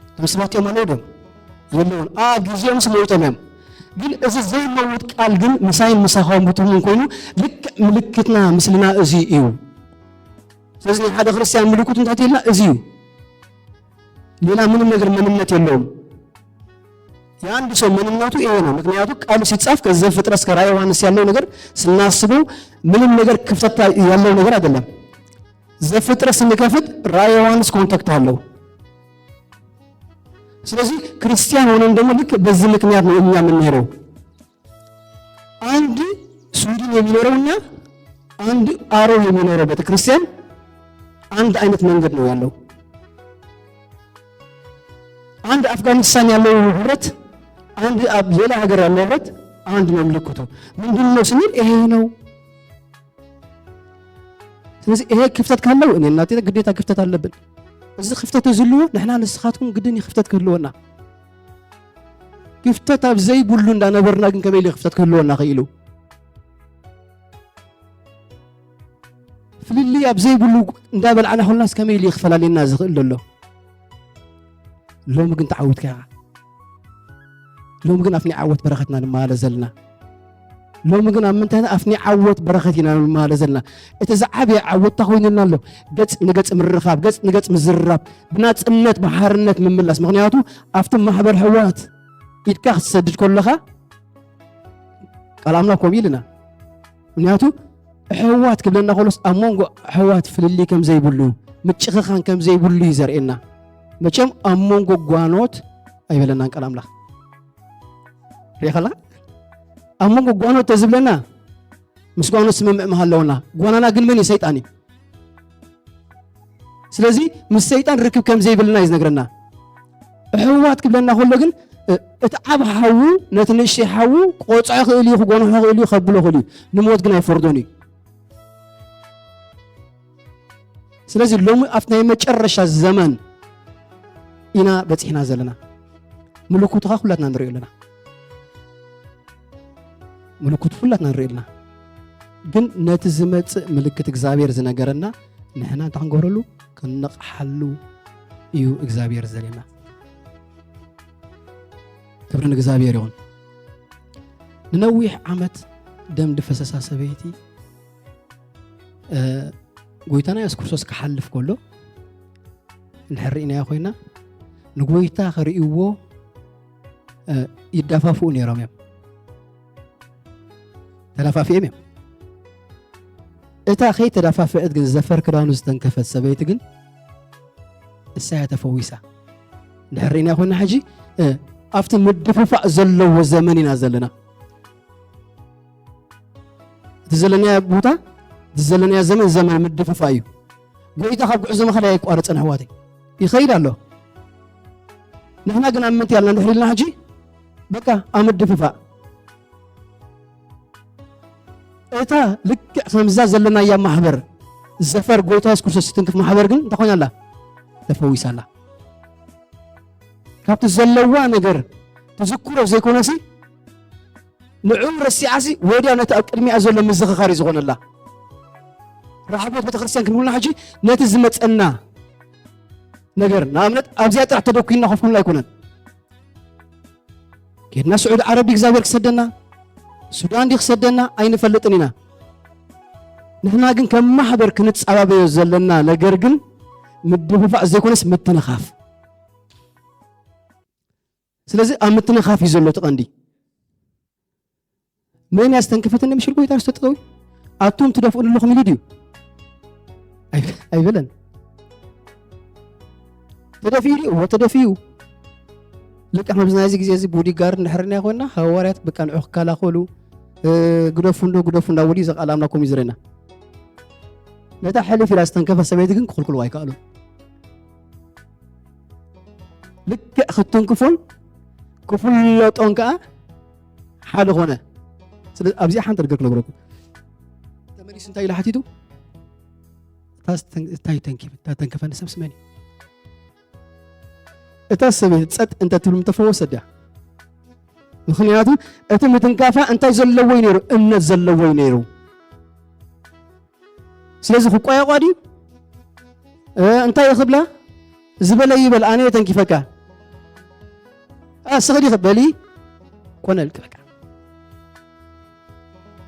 እቶም ሰባት እዮም ኣለዉ ድዮም? የለውን። ኣብ ግዜኦም ሲ ሞይቶም እዮም። ግን እዚ ዘይመውት ቃል ግን ምሳይን ምሳኻውን ብትሙን ኮይኑ ልክዕ ምልክትና ምስልና እዚ እዩ። ስለዚ ናይ ሓደ ክርስትያን ምልክቱ እንታይ ኢልና እዚ እዩ። ሌላ ምንም ነገር መንነት የለውም። የአንድ ሰው መንነቱ ይሄ ነው። ምክንያቱ ቃሉ ሲጻፍ ከዘፍጥረት እስከ ራዕየ ዮሐንስ ያለው ነገር ስናስበው ምንም ነገር ክፍተት ያለው ነገር አይደለም። ዘፍጥረት ስንከፍት ራዕየ ዮሐንስ ኮንታክት አለው። ስለዚህ ክርስቲያን ሆነን ደግሞ ልክ በዚህ ምክንያት ነው እኛ የምንሄደው። አንድ ስዊድን የሚኖረውና አንድ አሮ የሚኖረው ቤተክርስቲያን አንድ አይነት መንገድ ነው ያለው። አንድ አፍጋኒስታን ያለው ህብረት፣ አንድ አብ-፣ ሌላ ሀገር ያለው ህብረት አንድ ነው ምልክቱ። ምንድን ነው ስንል ይሄ ነው። ስለዚህ ይሄ ክፍተት ካለው እኔ እናንተ ግዴታ ክፍተት አለብን። እዚ ክፍተት እዚ ህልዎ ንሕና ንስኻትኩም ግድን እዩ ክፍተት ክህልወና። ክፍተት ኣብ ዘይብሉ እንዳነበርና ግን ከመይ ኢሉ ክፍተት ክህልወና ክኢሉ? ፍልልይ ኣብ ዘይብሉ እንዳበላዕና ኮልናስ ከመይ ኢሉ ክፈላልየና ዝኽእል ዘሎ? ሎሚ ግን ተዓዊትካ ኢኻ። ሎሚ ግን ኣብቲ ናይ ዓወት በረኸትና ንመላለስ ዘለና። ሎሚ ግን ኣብ ምንታይ ኢና? ኣብቲ ናይ ዓወት በረኸት ኢና ንመላለስ ዘለና። እቲ ዝዓበየ ዓወት እንታይ ኮይኑልና ኣሎ? ገጽ ንገጽ ምርኻብ፣ ገጽ ንገጽ ምዝርራብ፣ ብናጽነት ብሓርነት ምምላስ። ምኽንያቱ ኣብቲ ማሕበር ሕዋት ኢድካ ክትሰድድ ከለኻ ቃል ኣምላኽ ከምኡ ኢልና። ምኽንያቱ ኣሕዋት ክብለና ከሎስ ኣብ መንጎ ኣሕዋት ፍልልይ ከም ዘይብሉ፣ ምጭኽኻን ከም ዘይብሉ እዩ ዘርእየና። መቸም ኣብ መንጎ ጓኖት ኣይበለናን ቃል ኣምላኽ። ርኢኻ ኣለኻ? ኣብ መንጎ ጓኖት ተዝብለና ምስ ጓኖት ስምምዕ ምሃለወና። ጓናና ግን መን እዩ? ሰይጣን እዩ። ስለዚ ምስ ሰይጣን ርክብ ከም ዘይብልና እዩ ዝነግረና። ኣሕዋት ክብለና ከሎ ግን፣ እ-፣ እቲ ዓብ ሓዉ ነቲ ንእሽተይ ሓዉ ክቆጽዖ ክእል እዩ፣ ክጎንሖ ክእል እዩ፣ ከብሎ ክእል እዩ። ንሞት ግን ኣይፈርዶን እዩ። ስለዚ ሎሚ ኣብቲ ናይ መጨረሻ ዘመን ኢና በጺሕና ዘለና። ምልክቱ ኸኣ ኩላትና ንርእዮ ኣለና። ምልክቱ ኩላትና ንርኢ ኣለና። ግን ነቲ ዝመጽእ ምልክት እግዚኣብሔር ዝነገረና ንሕና እንታይ ክንገብረሉ? ክንነቕሓሉ እዩ እግዚኣብሔር ዝደልየና። ክብሪ ንእግዚኣብሔር ይኹን። ንነዊሕ ዓመት ደም ድፈሰሳ ሰበይቲ፣ እ፣ ጎይታና የሱስ ክርስቶስ ክሓልፍ ከሎ እንድሕር ርኢናዮ ኮይና፣ ንጎይታ ክርእይዎ፣ እ፣ ይዳፋፍኡ ነይሮም እዮም። ተዳፋፊኦም እዮም። እታ ከይተዳፋፍአት ግን ዘፈር ክዳኑ ዝተንከፈት ሰበይቲ ግን እሳ እያ ተፈዊሳ። እንድሕር ርኢናዮ ኮይና ሕጂ፣ እ፣ ኣብቲ ምድፍፋእ ዘለዎ ዘመን ኢና ዘለና። እቲ ዘለናዮ ቦታ፣ እቲ ዘለናዮ ዘመን፣ ዘመን ምድፍፋእ እዩ። ጎይታ ካብ ጉዕዞ መኸዳ ኣየቋረጸን ኣሕዋተይ። ይኸይድ ኣሎ። ንሕና ግን ኣብ ምንታይ ኣልና እንድሕር ኢልና ሕጂ? በቃ ኣብ ምድፍፋእ። እታ ልክዕ ከምዛ ዘለናያ ማሕበር፣ ዘፈር ጎይታ የሱስ ክርስቶስ ትትንክፍ ማሕበር ግን እንታይ ኮይና ኣላ? ተፈዊሳ ኣላ። ካብቲ ዘለዋ ነገር ትዝክሮ ዘይኮነሲ፣ ንዕኡ ረሲዓሲ ወዲያ ነቲ ኣብ ቅድሚኣ ዘሎ ምዝኽኻር እዩ ዝኾነላ። ራሕቦት ቤተክርስትያን ክንብልና ሕጂ ነቲ ዝመጸና ነገር፣ ንኣብነት ኣብዚኣ ጥራሕ ተደኲንና ኮፍ ክንብላ ኣይኮነን። ኬድና ስዑዲ ዓረብ እግዚኣብሔር ክሰደና፣ ሱዳን ድዩ ክሰደና ኣይንፈልጥን ኢና። ንሕና ግን ከም ማሕበር ክንጸባበዮ ዘለና ነገር ግን ምድፍፋእ ዘይኮነስ ምትንኻፍ። ስለዚ ኣብ ምትንኻፍ እዩ ዘሎ እቲ ቀንዲ። መን እያ ዝተንከፈትኒ? ምሽል ጎይታ ርስ ተጠዊ ኣቱም ትደፍኡ ኣለኹም ኢሉ ድዩ? ኣይ- ኣይበለን። ተደፊኡ ድዩ? እዎ ተደፊኡ። ልክዕ ከምዚ ናይዚ ግዜ እዚ ቦዲጋርድ እንድሕር ኢና ኮይና ሃዋርያት በቃ ንዑ ክከላኸሉ፣ እ፣ ግደፉ እንዶ ግደፉ እንዳበሉ እዩ ዘቃላምና ኮም ይዝረና። ነታ ሕልፍ ኢላ ዝተንከፈ ሰበይቲ ግን ክኽልክልዋ ኣይከኣሉን። ልክዕ ክትንክፎን ክፍለጦን ከኣ ሓደ ኾነ። ስለ ኣብዚኣ ሓንቲ ነገር ክነግረኩም። ተመሊሱ እንታይ ኢሉ ሓቲቱ? እታ ስተን- እንታይ ተንኪፍ- እታ ተንከፈኒ ሰብስ መን እዩ? እታ ሰበይቲ ጸጥ እንተ ትብል ምተፈወሰት ድያ? ምኽንያቱ እቲ ምትንካፋ እንታይ ዘለዎ እዩ ነይሩ? እምነት ዘለዎ እዩ ነይሩ። ስለዚ ክቋየቋ ድዩ? እ፣ እንታይ እዩ ክብላ? ዝበለ ይበል፣ ኣነ እየ ተንኪፈካ። ኣ፣ ስኽዲ በሊ፣ ኮነልኪ በቃ።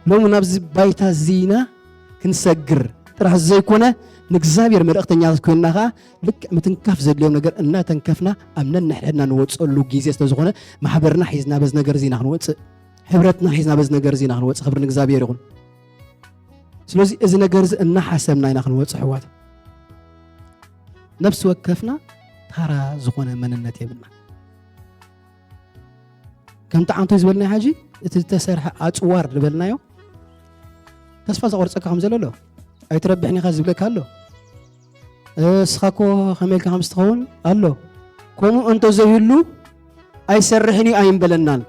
ሎሚ ናብዚ ባይታ እዚ ኢና ክንሰግር ጥራሕ ዘይኮነ፣ ንእግዚኣብሔር መልእኽተኛታት ኮይንና ኸኣ ልክዕ ምትንካፍ ዘድልዮም ነገር እናተንከፍና ኣብ ነንሕድሕድና ንወፅኣሉ ግዜ ስለ ዝኾነ፣ ማሕበርና ሒዝና በዚ ነገር እዚ ኢና ክንወፅእ፣ ሕብረትና ሒዝና በዚ ነገር እዚ ኢና ክንወፅእ። ክብሪ ንእግዚኣብሔር ይኹን። ስለዚ እዚ ነገር እዚ እናሓሰብና ኢና ክንወፅእ ኣሕዋት። ነፍሲ ወከፍና ታራ ዝኾነ መንነት የብልና። ከምቲ ዓንቶይ ዝበልናዮ ሕጂ እቲ ዝተሰርሐ ኣፅዋር ዝበልናዮ ተስፋ ዘቆርፀካ ከም ዘሎ ኣሎ። ኣይትረብሕን ኢኻ ዝብለካ ኣሎ። እስኻ እኮ ከመይ ኢልካ ከም ዝትኸውን ኣሎ። ከምኡ እንተዘይህሉ ኣይሰርሕን እዩ ኣይንበለናን።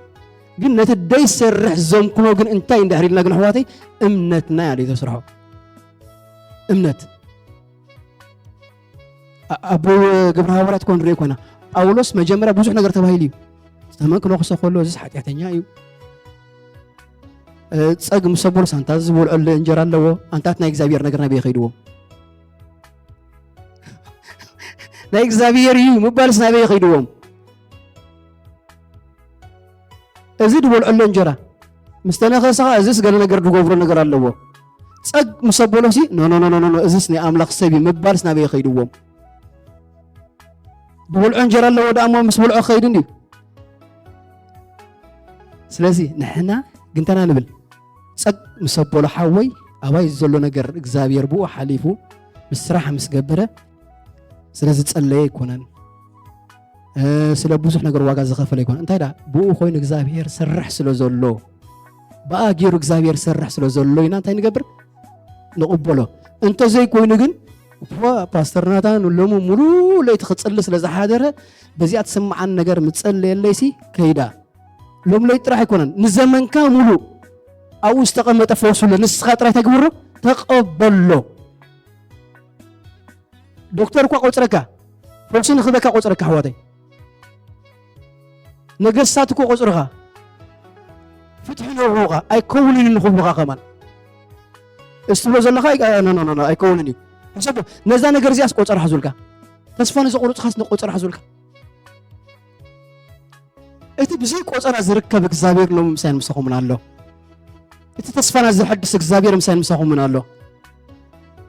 ግን ነቲ ደይሰርሕ ዘምክኖ ግን እንታይ እንድሕር ኢልና ግን ኣሕዋተይ እምነትና እያ ተስርሖ። እምነት ኣ- ኣቦ ግብረ ሃዋርያት እኮ ንሪኦ ኮይና ጳውሎስ መጀመርያ ብዙሕ ነገር ተባሂሉ እዩ። ዝተመን ክነኽሶ ከሎ እዚስ ሓጢኣተኛ እዩ። እ፣ ጸግ ምስ ኣቦሎስ ኣንታ ዝበልዐሉ እንጀራ ኣለዎ። ኣንታት ናይ እግዚኣብሔር ነገር ናበይ ከይድዎም? ናይ እግዚኣብሔር እዩ ምባልስ ናበይ ከይድዎም? እዚ ዝበልዐሉ እንጀራ ምስ ተነኸሰ ኸኣ እዚስ ገለ ነገር ዝገብሮ ነገር ኣለዎ። ጸግ ምስ ኣቦሎሲ ኖ ኖ ኖ ኖ ኖ፣ እዚስ ናይ ኣምላኽ ሰብ እዩ ምባልስ ናበይ ከይድዎም? ዝበልዖ እንጀራ ኣለዎ ደኣ እሞ ምስ በልዖ ክኸይድ እንድዩ። ስለዚ ንሕና ግንተና ንብል። ጸግ ምስ ኣበሎ ሓወይ ኣባይ ዘሎ ነገር እግዚኣብሔር ብኡ ሓሊፉ ምስ ስራሕ ምስ ገበረ ስለ ዝጸለየ ኣይኮነን። እ፣ ስለ ብዙሕ ነገር ዋጋ ዝኸፈለ ኣይኮነን። እንታይ ደኣ ብኡ ኮይኑ እግዚኣብሔር ሰርሕ ስለ ዘሎ፣ ብኣ ገይሩ እግዚኣብሔር ሰርሕ ስለ ዘሎ ኢና እንታይ ንገብር? ንቕበሎ። እንተዘይኮይኑ ግን፣ እፎ፣ ፓስተር ናታን ሎሚ ሙሉእ ለይቲ ክጽሊ ስለ ዝሓደረ፣ በዚኣ ትስምዓኒ ነገር ምጸለየለይሲ ከይዳ። ሎም ለይቲ ጥራሕ ኣይኮነን፣ ንዘመንካ ሙሉእ ኣብኡ ዝተቐመጠ ፈውሱ ኣሎ። ንስኻ ጥራይ እንታይ ግበሮ? ተቐበሎ። ዶክተር እኳ ቆጽረካ፣ ፈውሲ ንኽበካ ቆጽረካ፣ ኣሕዋተይ። ነገስታት እኮ ቆጽርኻ። ፍትሒ ነውሮኻ፣ ኣይከውንን ንኽብሉኻ ከማን። እስትብሎ ዘለኻ ኣይ-፣ ኖ፣ ኖ፣ ኖ፣ ኖ፣ ኣይከውንን እዩ። ሕሰቦ፣ ነዛ ነገር እዚኣስ ቆጸራ ሓዙልካ። ተስፋ ንዘቑርጽኻስ ንቆጸራ ሓዙልካ። እቲ ብዘይ ቆጸራ ዝርከብ እግዚኣብሔር ሎሚ ምሳይን ምሳኹምን ኣሎ። እቲ ተስፋና ዘሐድስ እግዚኣብሔር ምሳይን ምሳኹምን ኣሎ።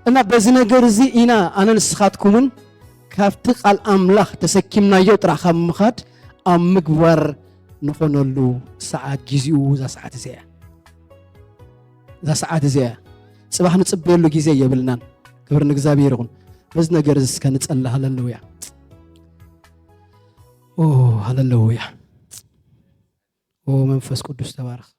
እና በዚ ነገር እዚ ኢና ኣነ ንስኻትኩምን ካብቲ ቃል ኣምላኽ ተሰኪምናዮ ጥራሕ ካብ ምኻድ ኣብ ምግባር ንኾነሉ ሰዓት፣ ጊዜኡ እዛ ሰዓት እዚኣ እያ። እዛ ሰዓት እዚኣ እያ። ጽባሕ ንጽበየሉ ጊዜ የብልናን። ክብሪ ንእግዚኣብሔር ይኹን። በዚ ነገር እዚ እስከ ንጸሊ። ሃለሉያ። ኦ፣ ሃለሉያ። ኦ፣ መንፈስ ቅዱስ ተባረኽ።